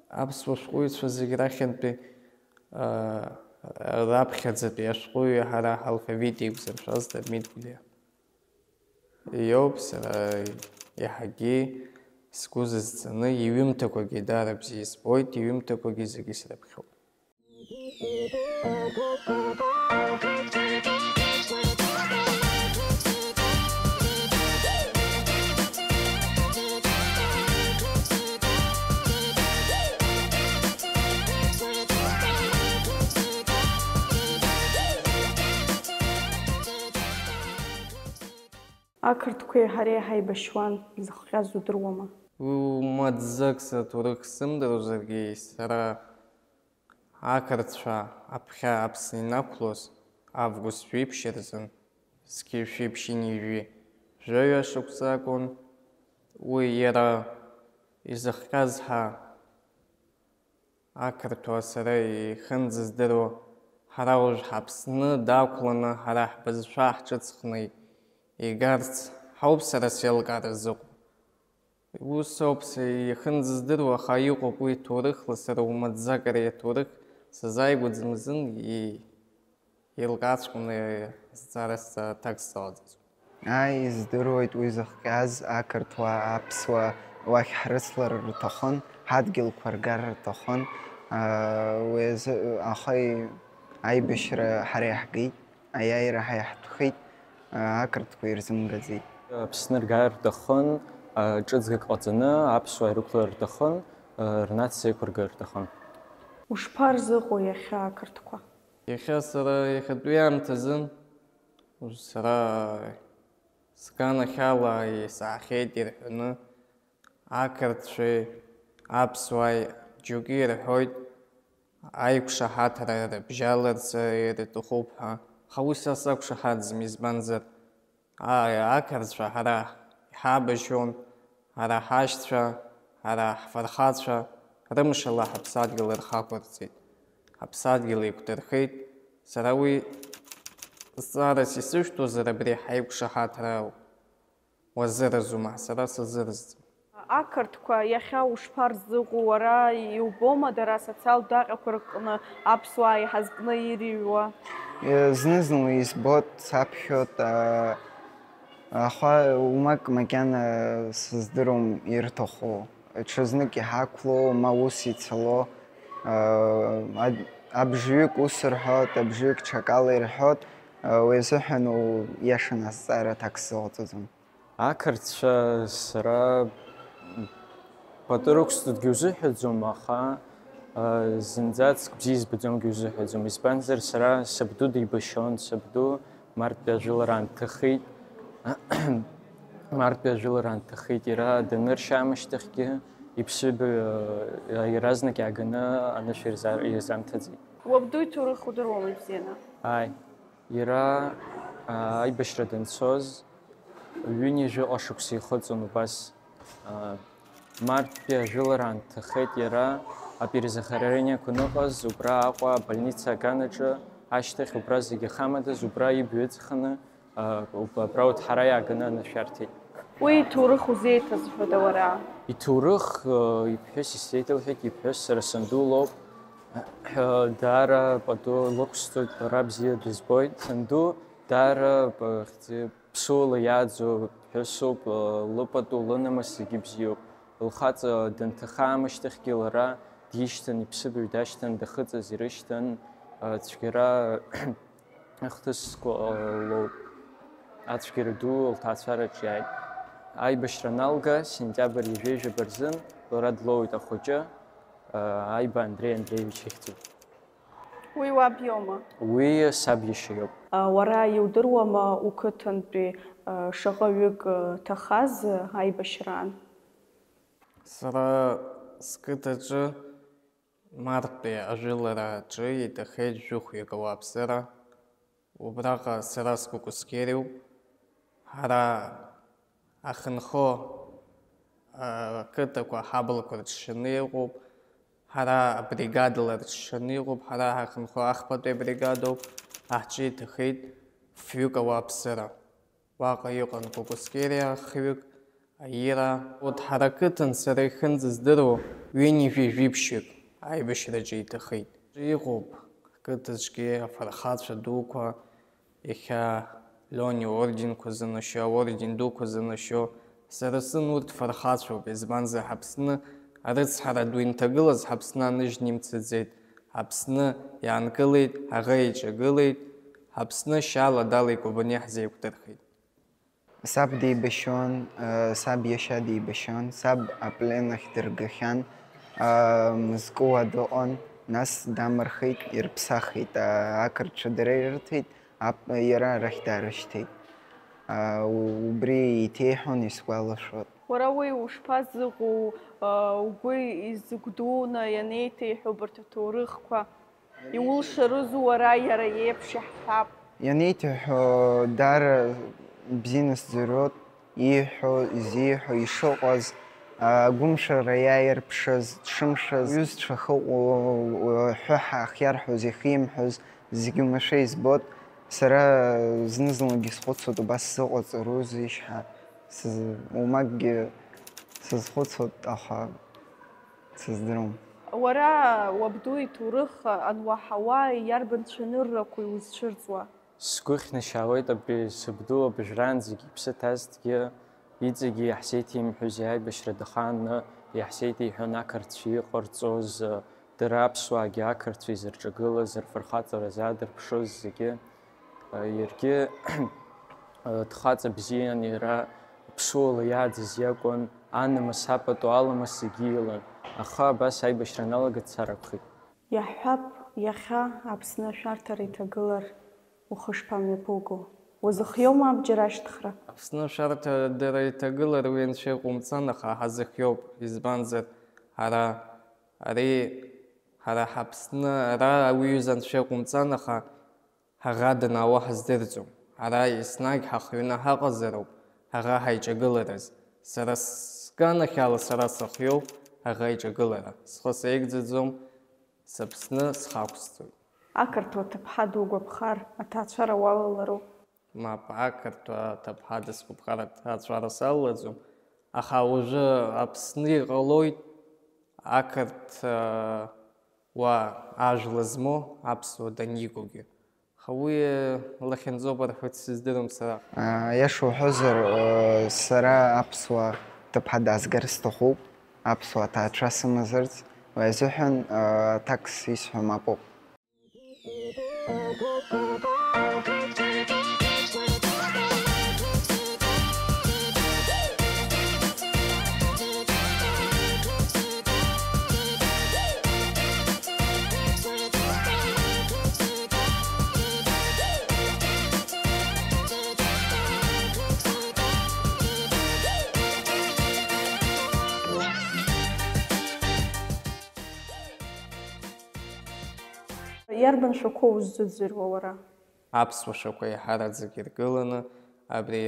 Аԥсуа шәҟәыҩҩцәа зегь рахьынтәи, раԥхьаӡатәи ашәҟәыҩҩы ҳара ҳалфавит еиқәзыршәаз Дырмит Гәлиа. Иоуп, сара иаҳагьы сгәы зызцаны, иҩымҭақәагьы даара бзиа избоит, иҩымҭақәагьы зегьы срыԥхьоит. Ақырҭқәеи ҳареи ҳаибашьуан, изыхҟьаз удыруама? Уи умаӡак саҭоурых сзымдыруазаргьы, сара ақырҭцәа аԥхьа Аԥсны инақәлоз август жәиԥшь рзын, зқьи жәшәи ԥшьынҩажәи жәаҩа шықәса акәын, уи иара изыхҟьаз ҳа Ақырҭуа сара ихынӡыздыруа, ҳара уажә ҳаԥсны дақәланы, ҳара ҳбызшәа ҳҿыцхны игарц ҳауп сара сеилкаара зыҟоу. Ус ауп са ихынӡыздыруа, аха иҟоуп уи ҭоурыхла, сара умаӡакәа ари аҭоурых сазааигәаӡам азын, и-, Еилкааҵәҟьаны зҵаарас аҭак сзалаӡаӡом. Ааи, издыруеит уи зыхҟьаз, ақырҭуа, аԥсуа уахь ҳрыцлар рҭахын, ҳадгьылқәа ргар рҭахын. Аа, уи азы, аха и-, аибашьра ҳара иаҳгеит, аиааира ҳа иаҳтәхеит, аа, ақырҭқәа ирзымгаӡеит. Аԥсны ргар рҭахын, аа, ҿыцгак ҟаҵаны аԥсуаа ирықәлар рҭахын, аа, рнациа еиқәыргар рҭахын. Ушԥарзыҟоу иахьа ақырҭқәа? Иахьа сара иахьатәи аамҭазы, сара сганахьала исаҳахьеит ирҳәоны, ақырҭцәеи аԥсуааи џьоукы ирҳәоит, аиқәшаҳаҭра рыбжьаларц ирҭахуп ҳәа, аха уи са сақәшаҳаҭӡам, избанзар, Ааи, ақырҭцәа ҳара иҳабашьуан, ҳара ҳашьцәа, ҳара ҳфырхацәа рымшала ҳаԥсадгьыл рхақәырҵеит, ҳаԥсадгьыл еиқәдырхеит. Сара уи зҵаарас исышәҭозар, абри ҳаиқәшаҳаҭра уазыразума? Сара сазыразӡам. Ақырҭқәа иахьа ушԥарзыҟоу, уара иубома дара асоциалтә даҟьақәа рҟны аԥсуаа иҳазкны ирыҩуа? Зны-зынла избоит, саԥхьоит, аха уамак макьана сыздыруам ирҭаху. Ҽазнык иҳақәлоу, ма ус ицало, абжаҩык ус рҳәоит, абжаҩык ҽакала ирҳәоит, уи азыҳәан иашаны азҵаара аҭак сзыҟаҵаӡом. Ақырҭцәа сара пату рықәсҵогьы узыҳәаӡом, аха зынӡаск бзиа избаӡомгьы узыҳәаӡом, избанзар сара сабду дибашьон, сабду Мартәи ажәылара аанҭыхит. Мартәи ажәылара аанҭыхит. Иара даныршьа аамышьҭахьгьы иԥсыбаҩ иаразнак иааганы анышә ирзамҭаӡеит. Уабду иҭоурых удыруама ибзианы? Ааи. Иара аибашьра данцоз ҩынҩажәаҟа шықәса ихыҵуан убас. Марттәи ажәылара аанҭахеит иара аперезахоронениақәа аныҟаз, убра Аҟәа абольница аганаҿы, ашьҭахь убра зегьы ахамадаз, убра ибаҩ ыҵханы, абра уҭҳара иааганы анышә иарҭеит. Уи иҭоурых узеиҭазҳәода уара? Иҭоурых иԥҳәыс исзеиҭалҳәеит, иԥҳәыс сара санду лоуп. Даара пату лықәсҵоит, лара бзиа дызбоит. Санду даара хьӡы ԥсуала иааӡоу ԥҳәысуп, лыпату, лынамыс зегьы бзиоуп. Лхаҵа данҭаха аамышьҭахьгьы лара дишьҭан, иԥсыбаҩ дашьҭан, дахыҵыз ирышьҭан, цәгьара ахҭысқәа лоуп. Ацәгьара ду лҭаацәараҿ иааит. Аибашьра аналга, сентиабр ҩажәи жәаба рзын лара длоуит ахәыҷы, Аиба Андреи Андреевич ихьӡуп. Уи уаб иоума? Уи саб иашьа иоуп. Уара иудыруама уқыҭантәи шаҟаҩык ҭахаз аибашьраан? Сара сқыҭаҿы Мартәи ажәылара аҿы иҭахеит жәохәҩык ауааԥсыра. Убраҟа сара сгәы-кәысқьериуп. Ҳара ҳахьынхо ақыҭақәа ҳаблақәа рыҽшаны иҟоуп, ҳара абригадала рыҽшаны иҟоуп, ҳара ҳахьынхо ахԥатәи абригадоуп, ҳаҳҿы иҭахеит фҩык ауааԥсыра. Уаҟа иҟан Кәакәасқьери ахҩык, Аира. Урҭ ҳара ақыҭан сара ихынӡаздыруа ҩынҩажәи жәиԥшьҩык аибашьраҿы иҭахеит. Иҟоуп ҳқыҭаҿгьы афырхацәа дуқәа, иахьа Лион иорденқәа занашьо, аорден дуқәа занашьо. Сара сзын урҭ фырхацәоуп, избанзар, Аԥсны арыцҳара ду инҭагылаз Аԥсны аныжьны имцаӡеит. Аԥсны иаанкылеит, аӷа еиҿагылеит, Аԥсны шьала дала икәабаны иаҳзеиқәдырхеит. Саб деибашьуан, саб иашьа деибашьуан, саб аплен ахь дыргахьан, мызкы уа дыҟан, нас дамырхеит, ирыԥсахит, ақырҭцәа дара ирырҭеит, иара арахь даарышьҭит. Убри еиҭеиҳәон, исгәалашәоит. Уара уи ушԥазыҟоу, угәы изыгәдууны ианеиҭеиҳәо убарҭ аҭоурыхқәа? Иулшарызу уара иара иеиԥш иаҳҳәап? Ианеиҭеиҳәо даара бзианы сдыруеит, ииҳәо, изиҳәо, ишыҟаз, агәымшәара иааирԥшыз, дшымшаз, иҩызцәа ахьыҟоу, ҳәы ҳахьиарҳәоз, иахьимҳәоз, зегьы уамашәа избоит. Сара зны-зынлагьы схәыцуеит, убас сзыҟаҵарызеишь ҳәа, сыз-, уамакгьы сазхәыцуеит, аха сыздыруам. Уара уабду иҭоурых ануаҳауа, иарбан цәаныррақәоу иузцәырҵуа? Сгәы хьнашьаауеит абри сабду абыжәраанӡагьы иԥсы ҭазҭгьы, иҵегьы иаҳзеиҭеимҳәози аибашьра дахаанны иаҳзеиҭеиҳәон ақырҭцәа иҟарҵоз, дара аԥсуаагьы ақырҭцәа изырҿагылаз, рфырхаҵара заадырԥшыз зегьы. Иаргьы дхаҵа бзиан, иара ԥсуала иааӡаз иакәын, анамыс апату аламыс зегьы илан, аха абас аибашьра аналага дцар акәхеит. Иаҳҳәап, иахьа Аԥсны ашәарҭара иҭагылар ухы шԥамҩаԥуго? Узыхиоума абџьар ашьҭхра? Аԥсны ашәарҭара иҭагылар уи анцәа иҟоумҵан, аха ҳазыхиоуп, избанзар, ара, ари, ҳара ҳАԥсны, ара уи ҩыза анцәа иҟоумҵан, аха Ҳаӷа данаауа ҳаздырӡом. Ҳара еснагь ҳахҩаны ҳаҟазароуп ҳаӷа ҳаиҿагылараз. Сара сганахьала сара сыхиоуп ҳаӷа иҿагылара. Схы сеигӡаӡом, сыԥсны схы ақәсҵоит. Ақырҭуа ҭыԥҳа дугәаԥхар, аҭаацәара уалалароуп. Мап, ақырҭуа ҭыԥҳа дысгәаԥхар, аҭаацәара салалаӡом. Аха уажәы Аԥсны иҟалоит ақырҭ, уа ажәла змоу аԥсуа даникугьы. Аха уи лахьынҵоуп рҳәоит, сыздырам сара. Аиаша уҳәозар, сара аԥсуа ҭыԥҳа даазгар сҭахуп, аԥсуа ҭаацәа сымазарц. Уи азыҳәан аҭак исҳәо мап ауп. Иарбан шәақәоу уззыӡырҩуа уара? Аԥсуа шәақәа еиҳараӡак иргыланы абри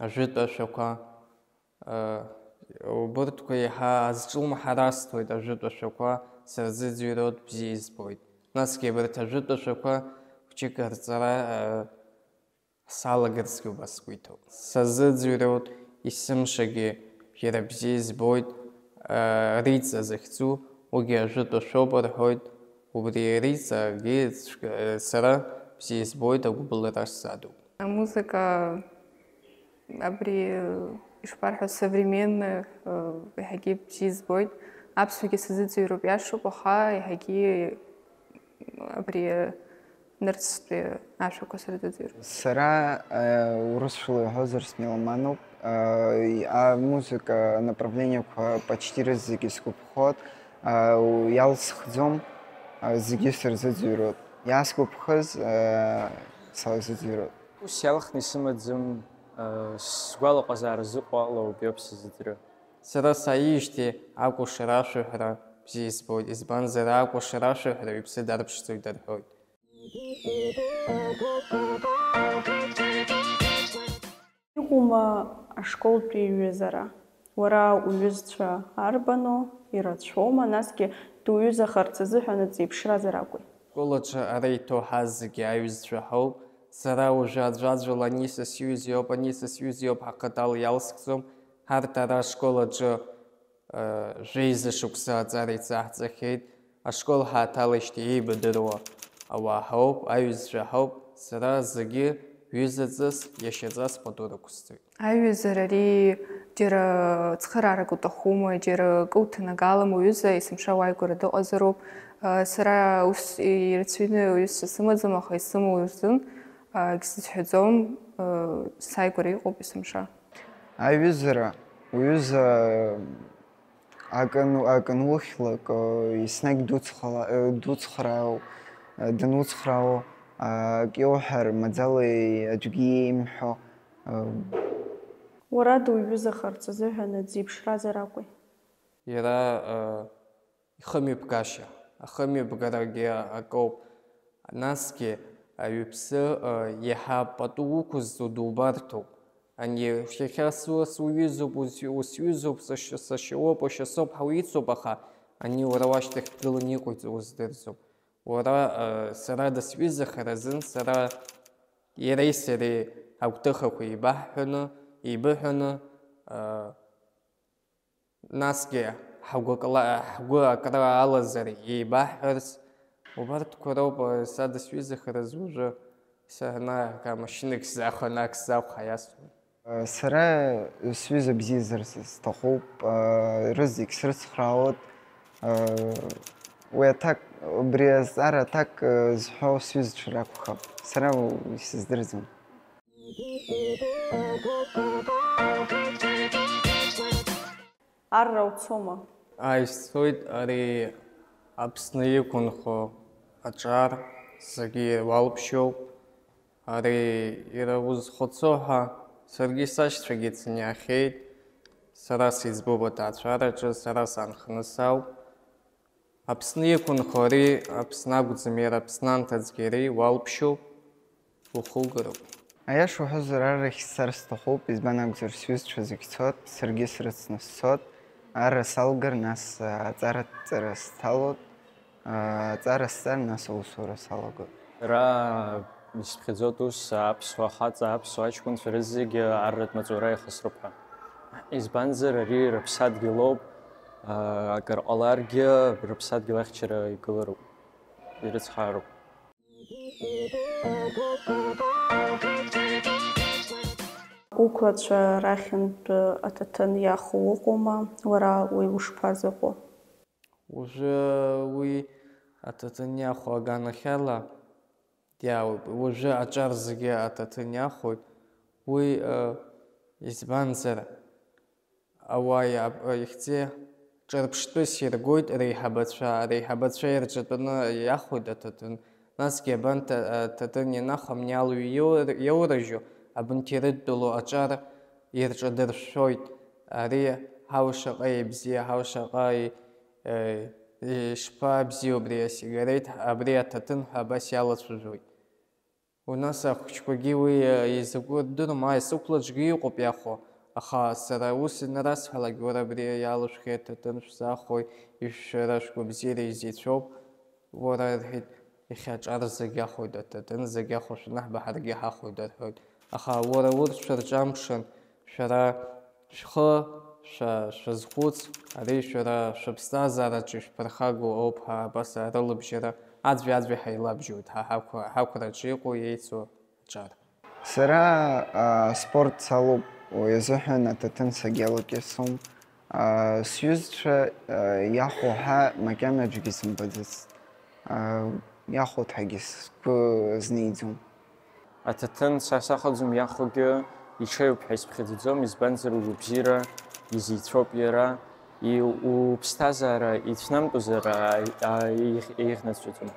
ажәытә ашәақәа, ы, убырҭқәа еиҳа азҿлымҳара асҭоит, ажәытә ашәақәа сырзыӡырҩуеит, бзиа избоит. Насгьы абарҭ ажәытә ашәақәа хәҷык рҵара, ы, салагарцгьы убас сгәы иҭоуп. Сазыӡырҩуеит, есымшагьы иара бзиа избоит, ы, Риҵа захьӡу, уигьы ажәытә ашәоуп рҳәоит, убри Риҵагьы цәгьа-, сара бзиа избоит, агәыбылра сзаду. Амузыка абри, ишԥарҳәо, современная, э, иаҳагьы бзиа избоит. Аԥсуагьы сазыӡырҩроуп, иашоуп, аха иаҳагьы абри нырцәтәи ашәақәа сырзыӡырҩроуп. Сара, э, урысшәала иҳәозар, смеломануп. Э, и-, амузыка направлениақәа почти рызегьы сгәаԥхоит. Э, у-, иалсхӡом, э, зегьы сырзыӡырҩроуп. Иаасгәаԥхаз, э, сазыӡырҩроуп. Ус иалхны исымаӡам, э, сгәалаҟазаара зыҟоу ала убриоуп сзыӡырҩуа. Сара сааижьҭеи акәашара ашәаҳәара бзиа избоит, избанзар, акәашара ашәаҳәара иԥсы дарԥшӡоит рҳәоит. Иҟоума ашколтәи иҩызара? Уара уҩызцәа арбану, ирацәоума, насгьы дуҩызахарц азыҳәан ҵеиԥшразар акәи? Ашкол аҿы ара иҭоу ҳазегьы аҩызцәа ҳауп. Сара уажәы аӡәаӡәала ани са сҩыза иоуп, ани са сҩыза иоуп, ҳахатәала иалсхӡом. Ҳарҭ ара ашкол аҿы, э, жәеиза шықәса аҵара иҵаҳҵахьеит. Ашкол ҳааҭалеижьҭеи еибадыруа ауаа ҳауп, аҩызцәа ҳауп. Сара зегьы ҩызаҵас, иашьаҵас пату рықәысҵоит. Аиҩызара ари џьара цхыраарак уҭахума, џьара акы уҭанагалам, уҩыза есымша уааигәара дыҟазароуп. Сара ус ирацәаҩны уҩызцәа сымаӡам, аха исымоу рзын егьсызҳәаӡом, сааигәара иҟоуп есымша. Аиҩызара, уҩыза акы ан-, акы анухьлак, еснагь дуцхала-, дуцхраау, дануцхраау, ак иоуҳәар, маӡала аӡәгьы иеимҳәо, Уара дуҩызахарц азыҳәан аӡә иԥшразар акәи? Иара, э, ихымҩаԥгашьа, ахымҩаԥгарагьы акоуп. Насгьы, аҩԥсы, э, иаҳа пату уқәызҵо дубарҭоуп. Ани, иахьа су-, суҩызоуп, ус-, усҩызоуп, сашьа-, сашьа уоуп, уашьа соуп ҳәа уицуп, аха ани уара уашьҭахь дгыланы иҟоуҵо уздырӡом. Уара, э, сара дысҩызахар азын сара иареи сареи агәҭыхақәа еибаҳҳәаны, еибыҳәаны, э, насгьы ҳгәы акла-, ҳгәы акра алазар еибаҳҳәарц, убарҭқәа роуп, э, са дысҩызахар азы уажәы санаага машьынак сзахәа, ак сзахәа иасуан. Сара сҩыза бзиазар сҭахуп, рызегь срыцхраауеит. Уи аҭак, убри азҵаара аҭак зҳәо сҩызцәа ракәхап. Сара исыздырӡом. Арра уцома? Ааи, сцоит, ари Аԥсны иқәынхо аҿар зегьы иуалԥшьоуп. Ари иара узхәыцо ҳәа саргьы сашьцәагьы цаны иаахьеит. Сара сиӡбоуп аҭаацәараҿы, сара саанханы сауп. Аԥсны иқәынхо ари Аԥсны акәӡам, иара Аԥсны анҭыҵгьы ари уалԥшьоуп, ухугароуп. Аиаша уҳәозар, аррахь сцар сҭахуп, избан акәзар, сҩызцәа зегь цот, саргьы срыцны сцот, арра салгар, нас, аҵаратә ҵара сҭалот, аҵара сҵар, нас аусура салагот. Сара исыԥхьаӡоит ус аԥсуа хаҵа, аԥсуа аҷкәынцәа рызегьы арратә маҵура иахысроуп ҳәа. Избанзар, ари рыԥсадгьыл ауп, акыр ҟаларгьы, рыԥсадгьыл ахьчара игылароуп, ирыцҳароуп. Уқәлацәа рахьынтә аҭаҭын иаху уҟоума, уара уи ушԥазыҟоу? Уажәы уи аҭаҭын иаху аганахьала диаауеит. Уажәы аҿар зегьы аҭаҭын иахоит. Уи, избанзар, ауаа иааб-, ихьӡи ҿырԥштәыс иргоит реиҳабацәа, ареиҳабацәа ирҿатәаны иахоит аҭаҭын. Насгьы абанҭ аҭаҭын ианахо амни алҩа иоур-, иоурыжьу, абанҭ ирыдтәалоу аҿар ирҿадыршәшәоит. Ари ҳау шаҟа ибзиа, ҳау шаҟа и-, ишԥабзиоу абри асигарет, абри аҭаҭын ҳәа абас иалацәажәоит. Нас ахәыҷқәагьы уи изакәу рдыруам, ааи, сықәлаҿгьы иҟоуп иахәо, аха сара ус инарасҳәалак, уара абри иалышәхи аҭаҭын шәзахәои, ишәшәара шәгәабзиара изеицәоуп, уара, рҳәеит, иахьа аҿар зегь ахәоит, аҭаҭын зегь ахәо шәанаҳба ҳаргьы ҳахәоит, рҳәоит. Аха уара урҭ шәырҿамԥшын, шәара шәхы шәа-, шәазхәыц, ари шәара шәыԥсҭазаараҿы ишәԥырхагоу ауп ҳәа абас арылабжьара аӡәи-аӡәи ҳаилабжьоит ҳа ҳақәра-, ҳақәраҿы иҟоу иеицу аҿар. Сара, аа, спорт салоуп, уи азыҳәан аҭаҭын сагьалакьысуам. Аа, сҩызцәа, аа, иахәо ҳәа макьана аӡәгьы сымбаӡацт. Аа, иахәоит ҳәагьы сгәы азниӡом. Аҭаҭын са сахаӡом иахәогьы, иҽеиуп ҳәа исыԥхьаӡаӡом, избанзар, угәабзиара изеицәоуп иара, и-, уԥсҭазаара ицәнамтәозар, аа, аа, еиӷь-, еиӷьнаҵәҟьаӡом.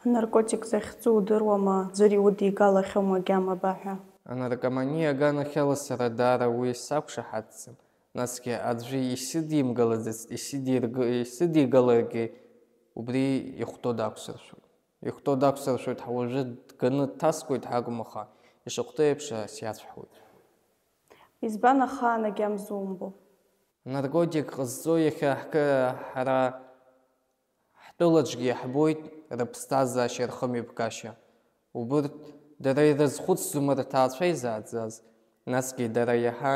Анаркотик захьӡу удыруама, ӡәыр иудигалахьоума агьама абаҳәа? Анаркоманиа аганахьала сара даара уи сақәшаҳаҭӡам, насгьы аӡәы исыдимгалаӡацт, исыдирг-, исыдигаларгьы убри ихәҭоу дақәсыршәоит. Ихәҭоу дақәсыршәоит, ҳа уажәы дганы дҭаскуеит ҳакәым, аха ишахәҭоу еиԥш сиацәҳауеит. Избан ахаан агьама зумбо? Анаркотик ҟазҵо иахьа ҳкы-, ҳара ҳтәылаҿгьы иаҳбоит рыԥсҭазаашьа, рхымҩаԥгашьа. Убырҭ дара ирызхәыцӡом рҭаацәа изааӡаз, насгьы дара иаҳа,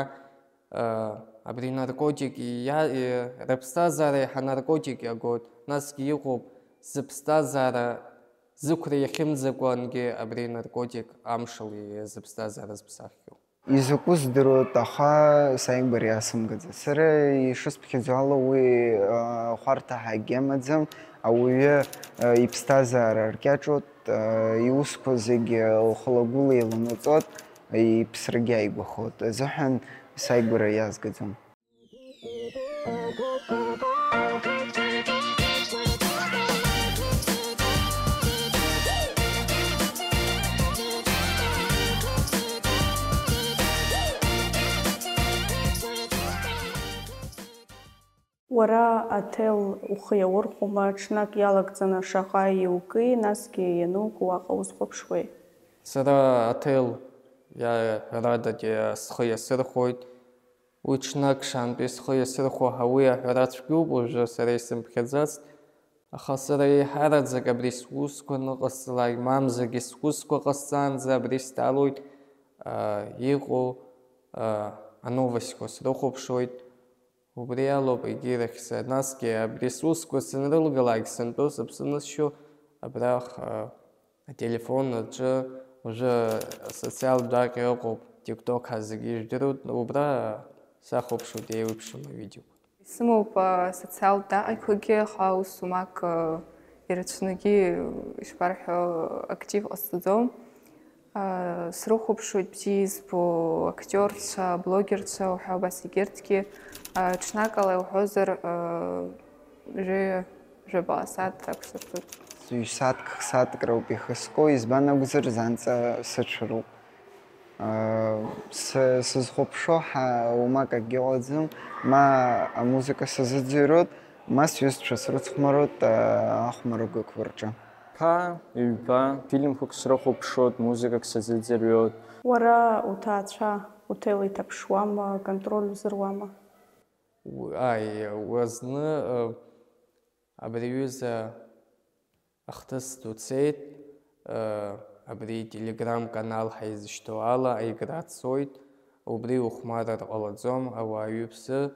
ыы, абри наркотик иа-, ы, рыԥсҭазаара иаҳа наркотик иагоит, насгьы иҟоуп зыԥсҭазаара зықәра иахьымӡакәангьы абри наркотик амшала зыԥсҭазаара зыԥсаххьоу. Изакәу здыруеит, аха сааигәара иаасымгаӡац. Сара ишысԥхьаӡо ала, уи, аа, хәарҭа ҳәа акгьы амаӡам. Ауаҩы, аа, иԥсҭазаара ркьаҿуеит, аа, иусқәа зегьы лхы-лгәыла иланаҵоит, иԥсрагьы ааигәахоит азыҳәан сааигәара иаазгаӡом. Уара аҭел ухы иаурхәома, ҽнак иалагӡаны шаҟа иуки, насгьы иануку уаҟа узхәаԥшуеи? Сара аҭел иа-, ҳәарадагьы схы иасырхәоит. Уи ҽнак шантәи схы иасырхәо ҳәа уи аҳәара цәгьоуп, уажәы сара исымԥхьаӡацт, аха сара еиҳараӡак абри сусқәа аныҟасҵалак, мамзаргьы сусқәа ҟасҵаанӡа абри сҭалоит, аа, иҟоу, аа, ановосиқәа срыхәаԥшуеит, убри алоуп егьирахь са. Насгьы абри сусқәа санрылгалак, сынтәо сыԥсы анысшьо, абрахь, аа, Ателефон аҿы уажәы асоциалтә даҟьа ыҟоуп, TikTok ҳәа зегьы ижәдыруеит, убра сахәаԥшуеит еиуеиԥшым авидеоқәа. Исымоуп асоциалтә даҟьақәагьы, аха ус умак ирацәангьы, ишԥарҳәо, актив ҟасҵаӡом. Срыхәаԥшуеит бзиа избо актиорцәа, блогерцәа уҳәа убас егьырҭгьы. Ҽнакала иуҳәозар, Жәаҩа, жәаба сааҭ акәзар ҭоуп. Ҩ-сааҭк, х-сааҭк роуп ихы зку, избан акәзар, занҵа сыцәароуп. Сы-, сызхәаԥшуа ҳа-, уамак акгьы ыҟаӡам, ма амузыка сазыӡырҩуеит, ма сҩызцәа срыцхәмаруеит, а, ахәмаргақәа рҿы. Ԥа, ҩба, фильмқәак срыхәаԥшуеит, музыкак сазыӡырҩуеит. Уара уҭаацәа уҭел иҭаԥшуама, контроль узыруама? Ааи, уазны, ы, абри аҩыза ахҭыс ду цеит, ы, абри Telegram канал ҳәа изышьҭоу ала аигра цоит, Убри ухәмарыр ҟалаӡом, ауаа ҩыԥсы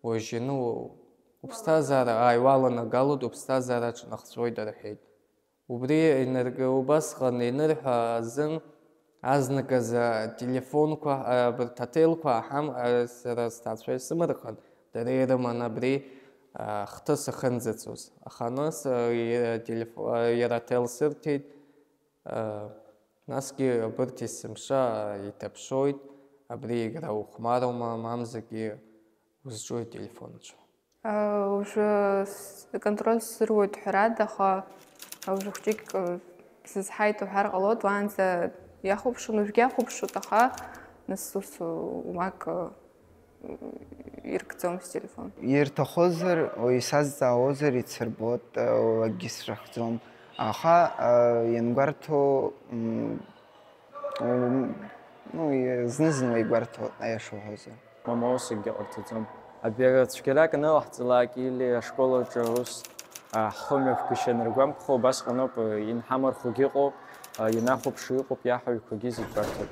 уажьаны у-, уԥсҭазаара ааиуаланагалоит, уԥсҭазаара аҿнахҵәоит рҳәеит. Убри инарк-, убасҟан инырҳәа азын азныказы ателефонқәа, абарҭ аҭелқәа аҳам-, сара сҭаацәа исымырхын, дара ирыман абри, а, хҭыс ахьынӡацоз. Аха нас, а, иара ателеф-, а, иара аҭел сырҭеит, а, насгьы абарҭ есымша иҭаԥшоит, абри егьра ухәмарума, мамзаргьы узҿу ателефон аҿы. Уже с-, аконтроль сзыруеит ҳәарада, аха уже хәҷык, э, сызҳаит уҳәар ҟалоит, уаанӡа иахәаԥшуан, уажәгьы иахәаԥшуеит, аха нас ус, э, уамак, э, иркӡом стелефон. Ирҭахызар, уаҩ сазҵаауазар ицырбоит, э, акгьы срыхьӡом. Аха, э, иангәарҭо, м, Ум, ну, и-, зны-зынла игәарҭоит, аиаша уҳәозар. Мамоу, сакгьы ҟарҵаӡом. Абри ацәгьарак анылаҳҵалак, или ашкол аҿы ус, а, ҳхымҩаԥгашьа аныргәамԥхо, убасҟаноуп, э, инҳамырхәгьы ыҟоуп, а, ианахәаԥшуа ыҟоуп, иаҳаҩқәагьы зегь гәарҭоит.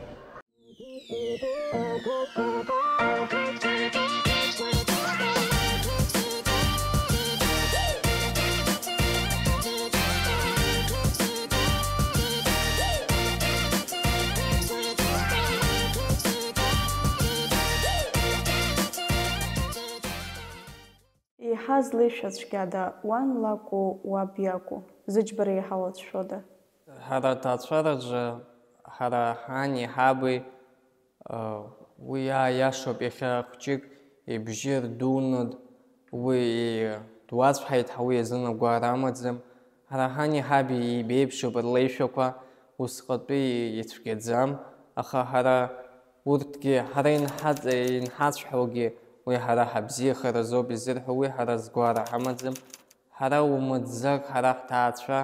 Еиҳа злеишәа цәгьада, уан лакәу, уаб иакәу? Зыџьбара еиҳа уацәшәода? Ҳара аҭаацәараҿы, ҳара ҳани ҳаби, уи иааиашоуп, иахьа хәҷык ибжьы рдуны, уи дуацәҳаит ҳәа уи азын агәаара амаӡам. Ҳара ҳани ҳаби еибеиԥшуп рлеишәақәа, усҟатәи ицәгьаӡам, аха ҳара урҭгьы, ҳара инҳаҵ-, инҳацәҳаугьы, уи ҳара ҳабзиахаразоуп изырҳәо, уи ҳара згәаара ҳамаӡам. Ҳара умыӡӡак, ҳара ҳҭаацәа,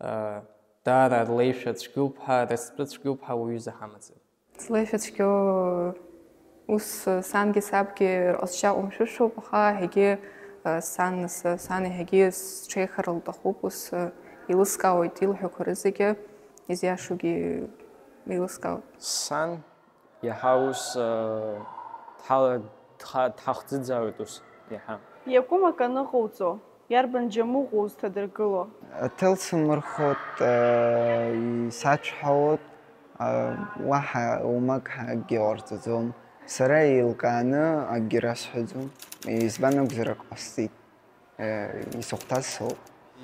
э, даара рлеишәа цәгьоуп ҳәа, рыстәы цәгьоуп ҳәа уаҩыза ҳамаӡам. Слеишәа цәгьоу ус сангьы сабгьы рҟазшьа ҟәымшәышәуп, аха егьи, э, сан, сан еиҳагьы сҽеихар лҭахуп, ус, э, еилыскаауеит илҳәақәо рызегьы, изиашоугьы еилыскаауеит. Сан иаҳа ус, э, дҳала-, дха-, дҳахӡыӡаауеит ус иаҳа. Иакәым акы аныҟауҵо, иарбан џьамыҟәоу узҭадыргыло? Аҭел сымырхот, э, исацәҳауот, э, уаҳа умак акгьы ҟарҵаӡом. Сара еилкааны акгьы расҳәаӡом. Избан акәзар, ак ҟасҵеит. Э, исыхәҭаз соуп.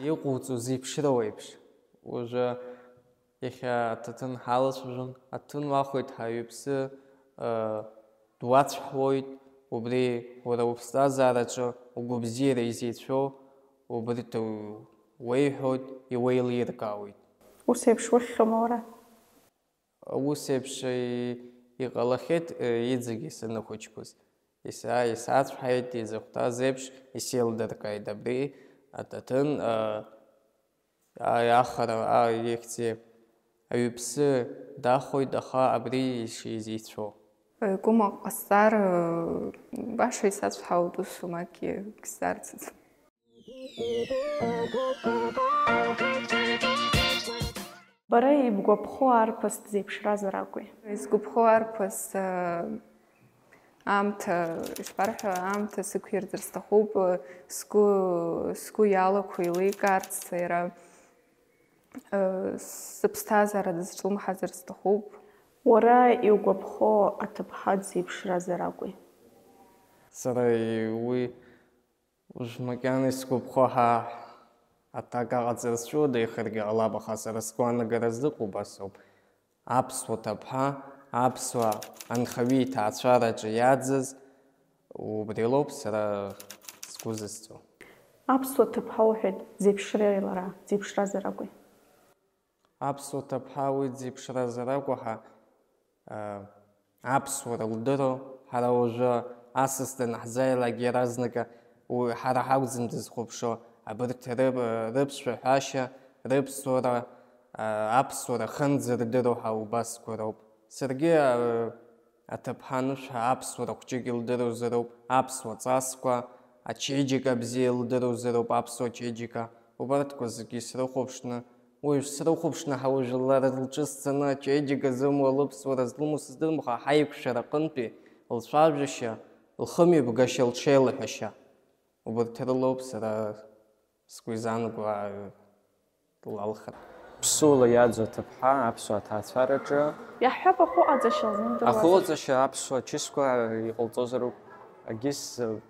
Иҟоуҵо зеиԥшроу еиԥш. Уажәы Иахьа аҭаҭын ҳалацәажәон, аҭаҭын уахоит ҳәа иԥсы, э, дуацәҳуеит, убри уара уԥсҭазаараҿы угәабзиара изеицәоу убри ҭ-, уеиҳәоит, иуеилиркаауеит. Ус еиԥш ухьхьоума уара? Ус еиԥш, э, иҟалахьеит, э, иҵегьы саныхәыҷқәаз. Иса-, исацәҳаит, изыхәҭаз еиԥш исеилдыркааит абри аҭаҭын, э, Аиахара, а, ихьӡи, аҩԥсы дахоит, аха абри ишизеицәоу. Гәымаҟ ҟасҵар, баша исацәҳауеит, ус умакгьы сзарцыӡом. Бара ибгәаԥхо арԥыс дзеиԥшразар акәи? Исгәаԥхо арԥыс, а, Аамҭа, ишԥарҳәо, аамҭа сықәирҵар сҭахуп, сгәы, сгәы иалақәо еиликаарц, иара, э, сыԥсҭазаара дызҿлымҳазар сҭахуп. Уара иугәаԥхо аҭыԥҳа дзеиԥшразар акәи? Сара уи Уж макьана исгәаԥхо ҳа аҭак аҟаҵара сшәоу деихаргьы ҟалап, аха сара сгәаанагара зыҟоу убас ауп. Аԥсуа ҭыԥҳа, аԥсуа анхаҩы иҭаацәараҿы иаӡаз, убри лоуп сара сгәы зысҵо. Аԥсуа ҭыԥҳа уҳәеит, дзеиԥшреи лара, дзеиԥшразар акәи? Аԥсуа ҭыԥҳа уи дзеиԥшразар акәу ҳәа, аа, аԥсуара лдыруа, ҳара уажәы асас данаҳзааилак иаразнакы уи ҳара ҳакәӡам дызхәаԥшуа, абарҭ ры-, рыԥсшәаҳәашьа, рыԥсуара, аа, аԥсуара хынӡа рдыруа ҳәа убасқәа роуп. Саргьы, аа, аҭыԥҳа анышә ҳәа аԥсуара хәҷык илдыруазароуп, аԥсуа ҵасқәа, ачеиџьыка бзиа илдыруазароуп, аԥсуа чеиџьыка, убарҭқәа зегьы срыхәаԥшны, Уажә срыхәаԥшны ҳа уажәлар рҿы сцаны ачеиџьыка зымоу, лыԥсуара злымоу сыздырам, аха ҳаиқәшәара аҟынтәи лцәажәашьа, лхымҩаԥгашьа, лҽеилаҳәашьа. Убарҭ рылоуп сара сгәы изаанагоу лалхра. Ԥсуала иаӡоу аҭыԥҳа аԥсуа ҭаацәараҿы. Иаҳҳәап, ахәыҟаҵашьа лзымдыруазар? Ахәыҟаҵашьа аԥсуа чысқәа иҟалҵозароуп, агьыс, э,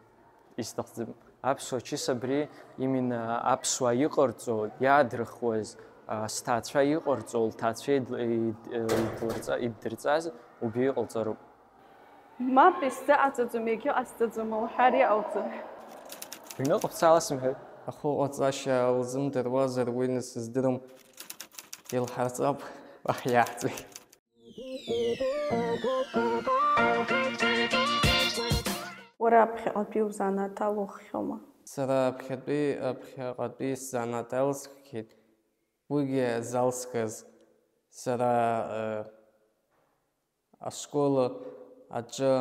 исҭахӡам. Аԥсуа чыс абри именно аԥсуаа иҟарҵо, иаадырхуаз, а, сҭаацәа иҟарҵо, лҭаацәа ид-, ид-, идлырҵа-, иддырҵаз убри иҟалҵароуп. Мап, исзыҟаҵаӡом, егьыҟасҵаӡом лҳәар иҟалҵои? Аҩныҟа бца ала сымҳәеи. Ахәыҟаҵашьа лзымдыруазар, уи нас сыздырам, илҳарҵап, уаҳа иаҳҵеит. Уара аԥхьаҟатәи узанааҭ алуххьоума? Сара аԥхьатәи, аԥхьаҟатәи сзанааҭ алсххьеит. Уигьы залсхыз сара, э, ашкол аҿы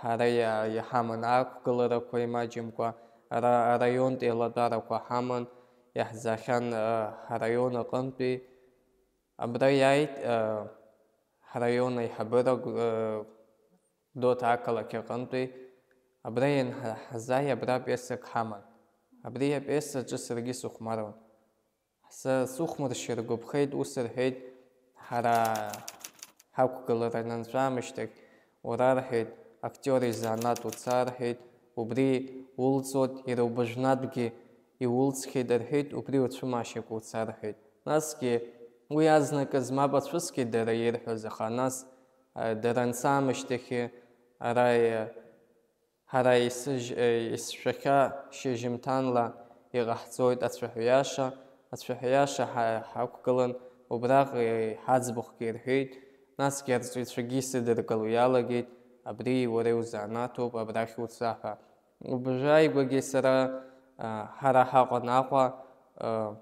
ҳара иа-, иҳаман ақәгыларақәа имаҷымкәа, ара-, араионтә еилатәарақәа ҳаман, иаҳзаахьан, э, ҳараион аҟынтәи. Абра иааит, э, ҳраион аиҳабыра, э, Гәдоуҭа ақалақь аҟынтәи. Абра ианҳа-, ҳзааи, абра пиесак ҳаман. Абри апиесаҿы саргьы сыхәмаруан. Са сыхәмаршьа ргәаԥхеит, ус рҳәеит, ҳара ҳақәгылара ананҵәамышьҭахь, уара, рҳәеит, актиор изанааҭ уца, рҳәеит, убри улҵуеит, иара убыжәнатәгьы иулҵхьеит, рҳәеит, убри уцәымаашьакәа уца, рҳәеит. Насгьы уи азныказ мап ацәыскит дара ирҳәоз, аха нас, а, дара анцамышьҭахьы, ара, а, ҳара исыжь-, э, исшәахьа шьыжьымҭанла иҟаҳҵоит ацәаҳәаиаша, ацәаҳәаиаша ҳа-, ҳақәгылан, убраҟа иҳаӡбахәгьы рҳәеит, насгьы арҵаҩцәагьы исыдыркыло иалагеит, абри уара иузанааҭуп, абрахь уца ҳәа. Убжааигәагьы сара, а, ҳара ҳаҟан Аҟәа, а,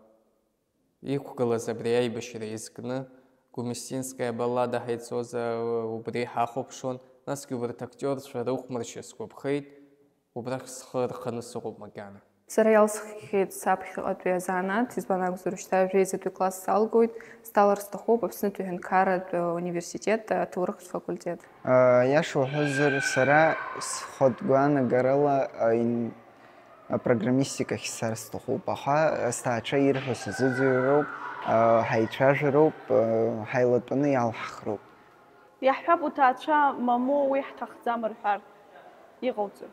иқәгылаз абри аибашьра изкны, Гумистинская баллада ҳаицоз, а, убри ҳахәаԥшуан, насгьы убарҭ актиорцәа рыхәмаршьа сгәаԥхеит, убрахь схы рханы сыҟоуп макьана. Сара иалсххьеит саԥхьаҟатәи азанааҭ, избан акәзар, уажәшьҭа жәеизатәи класс салгоит, сҭалар сҭахуп Аԥснытәи аҳәынҭқарратә университет аҭоурыхтә факультет. Иаша уҳәозар, сара схатә гәаанагарала, ин-, апрограммистикахь сцар сҭахуп, аха сҭаацәа ирҳәо сазыӡырҩроуп, ҳаицәажәароуп, ҳаилатәаны иалҳхроуп. Иаҳҳәап, уҭаацәа мамоу уи ҳҭахӡам рҳәар, иҟауҵои?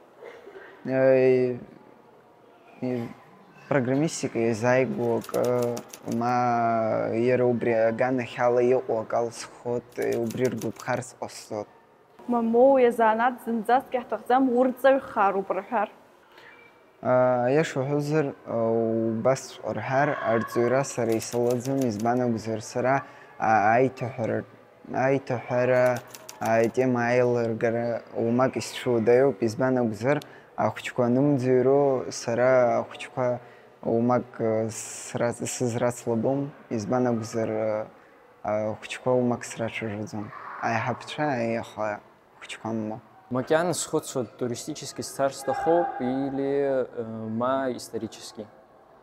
Программистика иазааигәоу акы, ма иара убри аганахьала иҟоу акы алсхот, убри ргәаԥхарц ҟасҵот. Мамоу, иазанааҭ зынӡаск иаҳҭахӡам, урҵаҩхароуп рҳәар? Аиаша уҳәозар, убасҵәҟьа рҳәар, арҵаҩра сара исылаӡам, избан акәзар, сара аиҭаҳәара, аиҭаҳәара атема аилыргара уамак исцәуадаҩуп, избан акәзар, ахәыҷқәа анымӡырҩуа, сара ахәыҷқәа уамак сра-, сызрацлабом, избан акәзар, ахәыҷқәа уамак срацәажәаӡом. Аиҳабацәа, аиаха хәыҷқәа амоу. Макьана схәыцуа, туристически сцар сҭахуп или, э, ма исторически?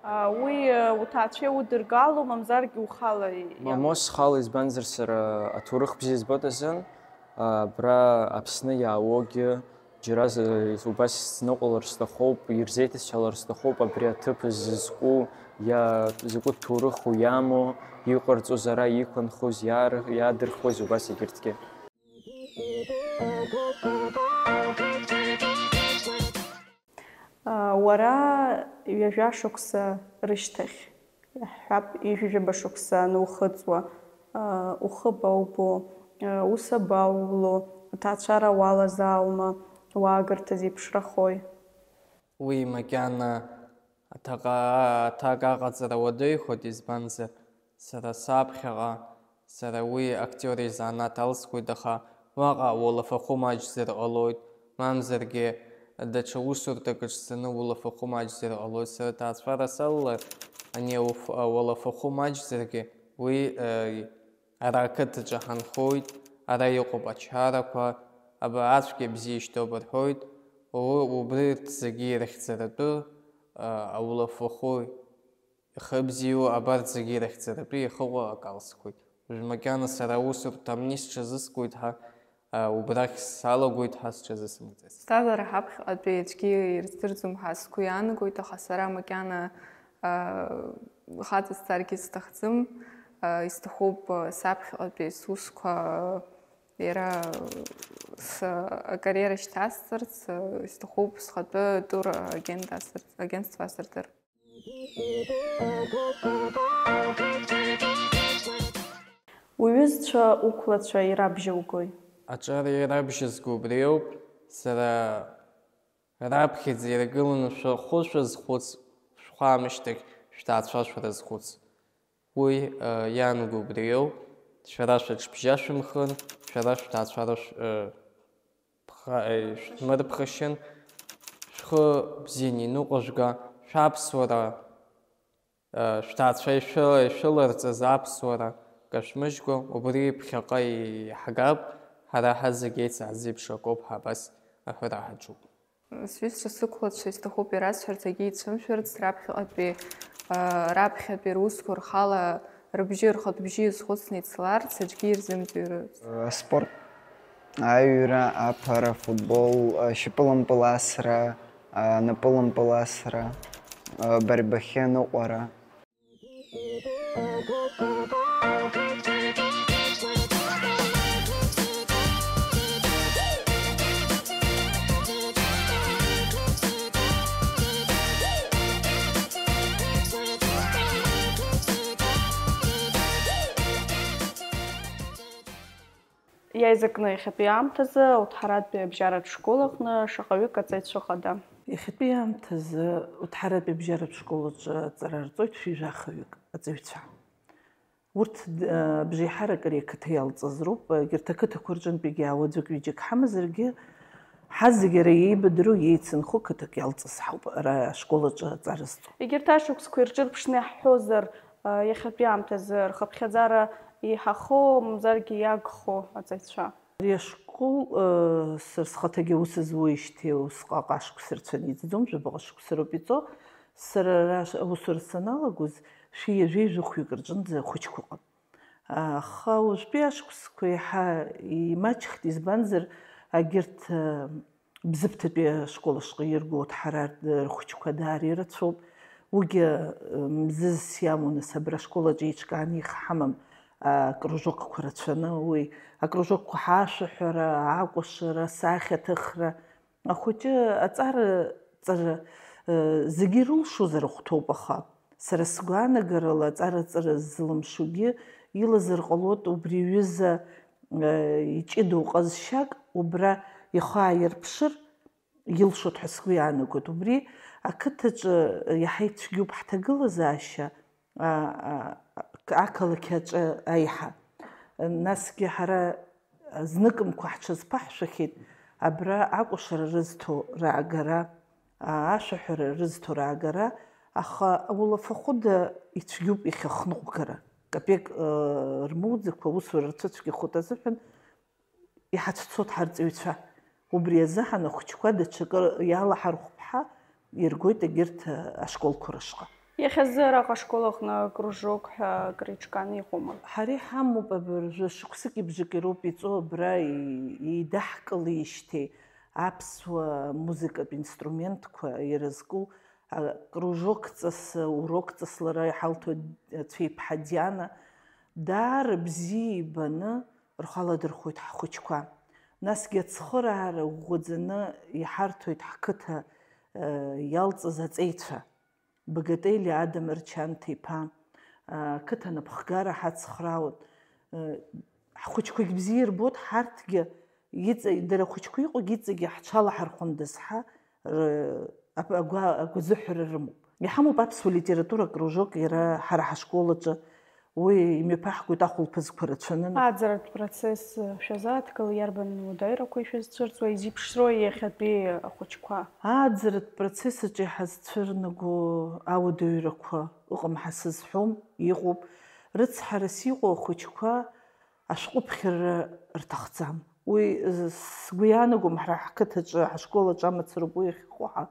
А, уи, э, уҭаацәа иудыргало, мамзаргьы ухала и-, Мамоу, схала, избанзар сара аҭоурых бзиа збоит азын, а, абра Аԥсны иаауогьы, џьара з-, убас сныҟәалар сҭахуп, ирзеидысҳәалар сҭахуп, абри аҭыԥ зызку, иа-, закәытә ҭоурыху иамоу, иҟарҵоз, ара иқәынхоз, иаар-, иаадырхуаз, убас егьырҭгьы. Уара ҩажәа шықәса рышьҭахь, иаҳҳәап, ҩажәижәаба шықәса анухыҵуа, ухыб аубо, ус абауло, аҭаацәара уалазаауама, уаагырҭа зеиԥшрахои? Уи макьана аҭаҟа-, аҭак аҟаҵара уадаҩхоит, избанзар, сара саԥхьаҟа, сара уи актиор изанааҭ алсхуеит, аха уаҟа уалафахәы маҷзар ҟалоит, мамзаргьы даҽа усурҭак ҿцаны улафахәы маҷзар ҟалоит. Сара ҭаацәара салалар, ани ауф-, ауалафахәы маҷзаргьы, уи, э, ара ақыҭаҿы ҳанхоит, ара иҟоуп ачарақәа, аба ацәгьа бзиа ишьҭоуп рҳәоит, у-, убри урҭ зегьы ирыхьӡаратәы, э, аулафахәы Хыбзиоу абарҭ зегьы ирыхьӡаратәы иахыҟоу акалсқәеит. Уажә макьана сара аусурҭа амни сҽазыскуеит ҳәа, а, убрахь салагоит ҳәа сҽазысымҵац. Ԥсҭазаара ҳаԥхьаҟатәи аӡәгьы ирыздырӡом ҳәа сгәы иаанагоит, аха сара макьана, а, хаҵа сцаргьы сҭахӡам. А, исҭахуп, а, саԥхьаҟатәи сусқәа, а, иара с-, акариера шьҭасҵарц, а, исҭахуп схатәы тур агент асырт-, агентство асыртыр. Уҩызцәа, уқәлацәа ирабжьоугои? Аҿар ирабжьызго убриоуп, сара раԥхьаӡа иргыланы шәахәы шәазхәыц, шәхәы аамышьҭахь шәҭаацәа шәрызхәыц. Уи, э, иаанаго убриоуп, шәара шәаҽбжьашәымхын, шәара шәҭаацәара шә-, э, ԥха-, э, шәҭмырԥхашьан, шәхы бзианы иныҟәыжәга, шәаԥсуара, э, шәҭаацәа ишәы-, ишәыларҵаз аԥсуара кашәмыжькәа, убри ԥхьаҟа иҳагап, ҳара ҳазегь еицаҳзеиԥш акоуп ҳәа абас аҳәара ҳаҿуп. Сҩызцәа сықәлацәа исҭахуп ирасҳәарц, акгьы ицәымшәарц, раԥхьаҟатәи, а, раԥхьатәи русқәа рхала рыбжьы, рхатә бжьы иазхәыцны ицаларц, аӡәгьы ирзымӡырҩырц. Аспорт, аҩра, аԥара, футбол, ашьапылампыласра, анапылампыласра, абарбахьы аныҟәара. Иаизакны иахьатәи аамҭазы Уҭҳаратәи абжьаратә школ аҟны шаҟаҩык аҵаҩцәа ыҟада? Иахьатәи аамҭазы Уҭҳаратәи абжьаратә школ аҿы аҵара рҵоит шәи жәахаҩык аҵаҩцәа. Урҭ, д-, абжеиҳарак ари ақыҭа иалҵыз роуп. Егьырҭ ақыҭақәа рҿынтәигьы аауаӡәык-ҩыџьак ҳамазаргьы, ҳазегьы ара еибадыруа, еицынхо қыҭак иалҵыз ҳауп ара ашкол аҿы аҵара зҵо. Егьырҭ ашықәсқәа ирҿырԥшны иаҳҳәозар, а, иахьатәи аамҭазы рхыԥхьаӡара иҳахо, мамзаргьы иагхо аҵаҩцәа? Ари ашкол, э, сара схаҭагьы аус зуеижьҭеи усҟак ашықәса рацәаны иҵӡом, жәабаҟа шықәса роуп иҵо. Сара ара ш-, аусура саналагоз, шәи ҩажәи жәохәҩык рҿынӡа ахәыҷқәа ыҟан. Аха уажәтәи ашықәсқәа еиҳа имаҷхеит, избанзар, агьырҭ, э, Бзыԥҭатәи ашкол ашҟа ирго Уҭҳаратә рхәыҷқәа даара ирацәоуп. Уигьы, э, мзызс иамоу, нас, абра ашкол аҿы еиҿкааны ихҳамам, а, акружокқәа рацәаны, уи акружокқәа ҳашәаҳәара, акәашара, асахьаҭыхра. Ахәыҷы аҵара, ҵара, э, зегьы ирылшозар ахәҭоуп, аха сара сгәаанагарала аҵара-ҵара ззылымшогьы илазар ҟалоит убри аҩыза, э, иҷыдоу ҟазшьак, убра ихы ааирԥшыр, илшоит ҳәа сгәы иаанагоит. Убри ақыҭаҿы иаҳа ицәгьоуп ҳҭагылазаашьа, а, а, ақалақь аҿы аиҳа. Насгьы ҳара зныкымкәа ҳҽазԥаҳшәахьеит абра акәашара рызҭо раагара, а, ашәаҳәара рызҭо раагара, аха улафахәыда ицәгьоуп иахьахныҟәгара. Капек, э, рмоуӡакәа, аусура рцәыцәгьахоит азыҳәан, иҳацәцоит ҳарҵаҩцәа. Убри азыҳәан ахәыҷқәа даҽакы иалаҳархәып ҳәа иргоит егьырҭ ашколқәа рышҟа. Иахьазы араҟа ашкол аҟны акружок ҳәа акры иҿкааны иҟоума? Ҳара иҳамоуп абыржәы шықәсыки бжаки роуп иҵоу абра и-, еидаҳкылеижьҭеи аԥсуа музыкатә инструментқәа ирызку, а, кружок ҵас, урок ҵас лара иҳалҭоит Цәеиԥҳа Диана. Даара бзиа ибаны рхы аладырхәоит ҳхәыҷқәа. Насгьы ацхыраара ӷәӷәаӡаны иҳарҭоит ҳқыҭа, э, иалҵыз аҵеицәа. Багатели Адам Рчанҭа-иԥа, э, ақыҭа анапхгара ҳацхраауан. Э, ҳхәыҷқәагь бзиа ирбоит, ҳарҭгьы иҵа-, дара ахәыҷқәа иҟоугь иҵегьы ҳҽалаҳархәындаз ҳәа р-, ап-, агәа-, агәазыҳәара рымоуп. Иҳамоуп аԥсуа литература акружок, иара ҳара ҳашкол аҿы уи имҩаԥаҳгоит ахәылԥазқәа рацәаны. Ааӡаратә процесс шәазааҭгыл, иарбан уадаҩрақәа ишәызцәырҵуа, изеиԥшроу иахьатәи ахәыҷқәа? Ааӡаратә процесс аҿы иҳазцәырнаго ауадаҩрақәа ыҟам ҳәа сызҳәом, иҟоуп. Рыцҳарас иҟоу ахәыҷқәа ашәҟәыԥхьара рҭахӡам. Уи, э, сгәы иаанагом, ҳара ҳқыҭаҿы, ҳашкол аҿы амацароуп уи ахьыҟоу ҳәа.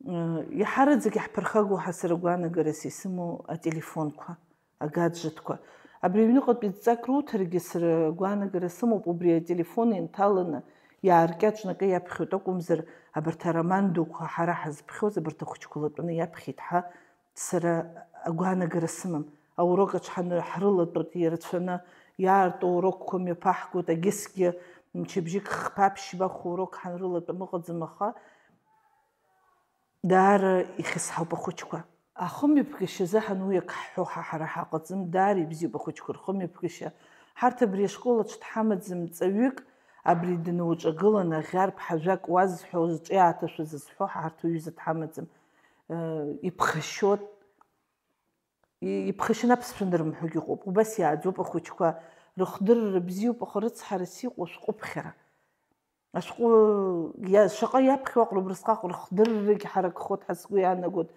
Иаҳараӡак иаҳԥырхагоу ҳәа сара гәаанагарас исымоу ателефонқәа, агаджетқәа. Абри аҩныҟатәи дҵак руҭаргьы сара гәаанагара сымоуп, убри ателефон инҭаланы иааркьаҿны акы иаԥхьоит акәымзар, абарҭ ароман дуқәа ҳара ҳазԥхьоз абарҭ ахәыҷқәа латәаны иаԥхьеит ҳәа сара агәаанагара сымам. Аурок аҿы ҳаны ҳрылатәоит ирацәаны, иаарту аурокқәа мҩаԥаҳгоит, агьысгьы мчыбжьык хԥа-ԥшьба урок ҳанрылатәам ыҟаӡам, аха даара ихьысҳауп ахәыҷқәа. Ахымҩаԥгашьа азыҳәан уи ак ҳҳәо ҳа ҳара ҳаҟаӡам, даара ибзиоуп ахәыҷқәа рхымҩаԥгашьа. Ҳарҭ абри ашкол аҿы дҳамаӡам ҵаҩык, абри дноуҿагыланы аӷьарԥҳа ажәак уазҳәо, зҿы иааҭашәа зызҳәо ҳарҭ уҩыза дҳамаӡам. Э, иԥхашьоит, и-, иԥхашьаны аԥсшәа анырымҳәогьы ыҟоуп. Убас иааӡоуп ахәыҷқәа, рыхдырра бзиоуп, аха рыцҳарас иҟоу ашәҟәыԥхьара. Ашәҟәы иа-, шаҟа иаԥхьо аҟара убрысҟак рыхдыррагь ҳаракхоит ҳәа сгәы иаанагоит.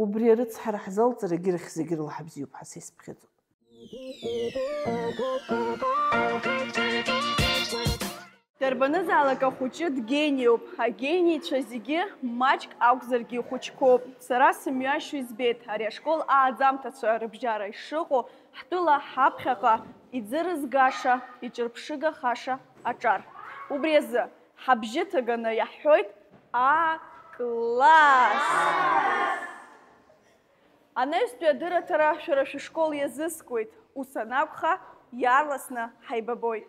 Убри арыцҳара ҳзалҵыр, егьырахь зегьы рыла ҳабзиоуп ҳәа са исԥхьаӡоит. Дарбанызаалак ахәыҷы дгениоуп. Агениецәа зегьы маҷк акәзаргьы ихәыҷқәоуп. Сара сымҩашьо избеит ари ашкол ааӡамҭацәа рыбжьара ишыҟоу, ҳтәыла ҳаԥхьаҟа иӡырызгаша, иҿырԥшыгахаша аҿар. Убри азы ҳабжьы ҭаганы иаҳҳәоит А-класс! Анаҩстәи адырраҭара шәара шәышкол иазыскуеит, ус анакәха, иаарласны ҳаибабоит.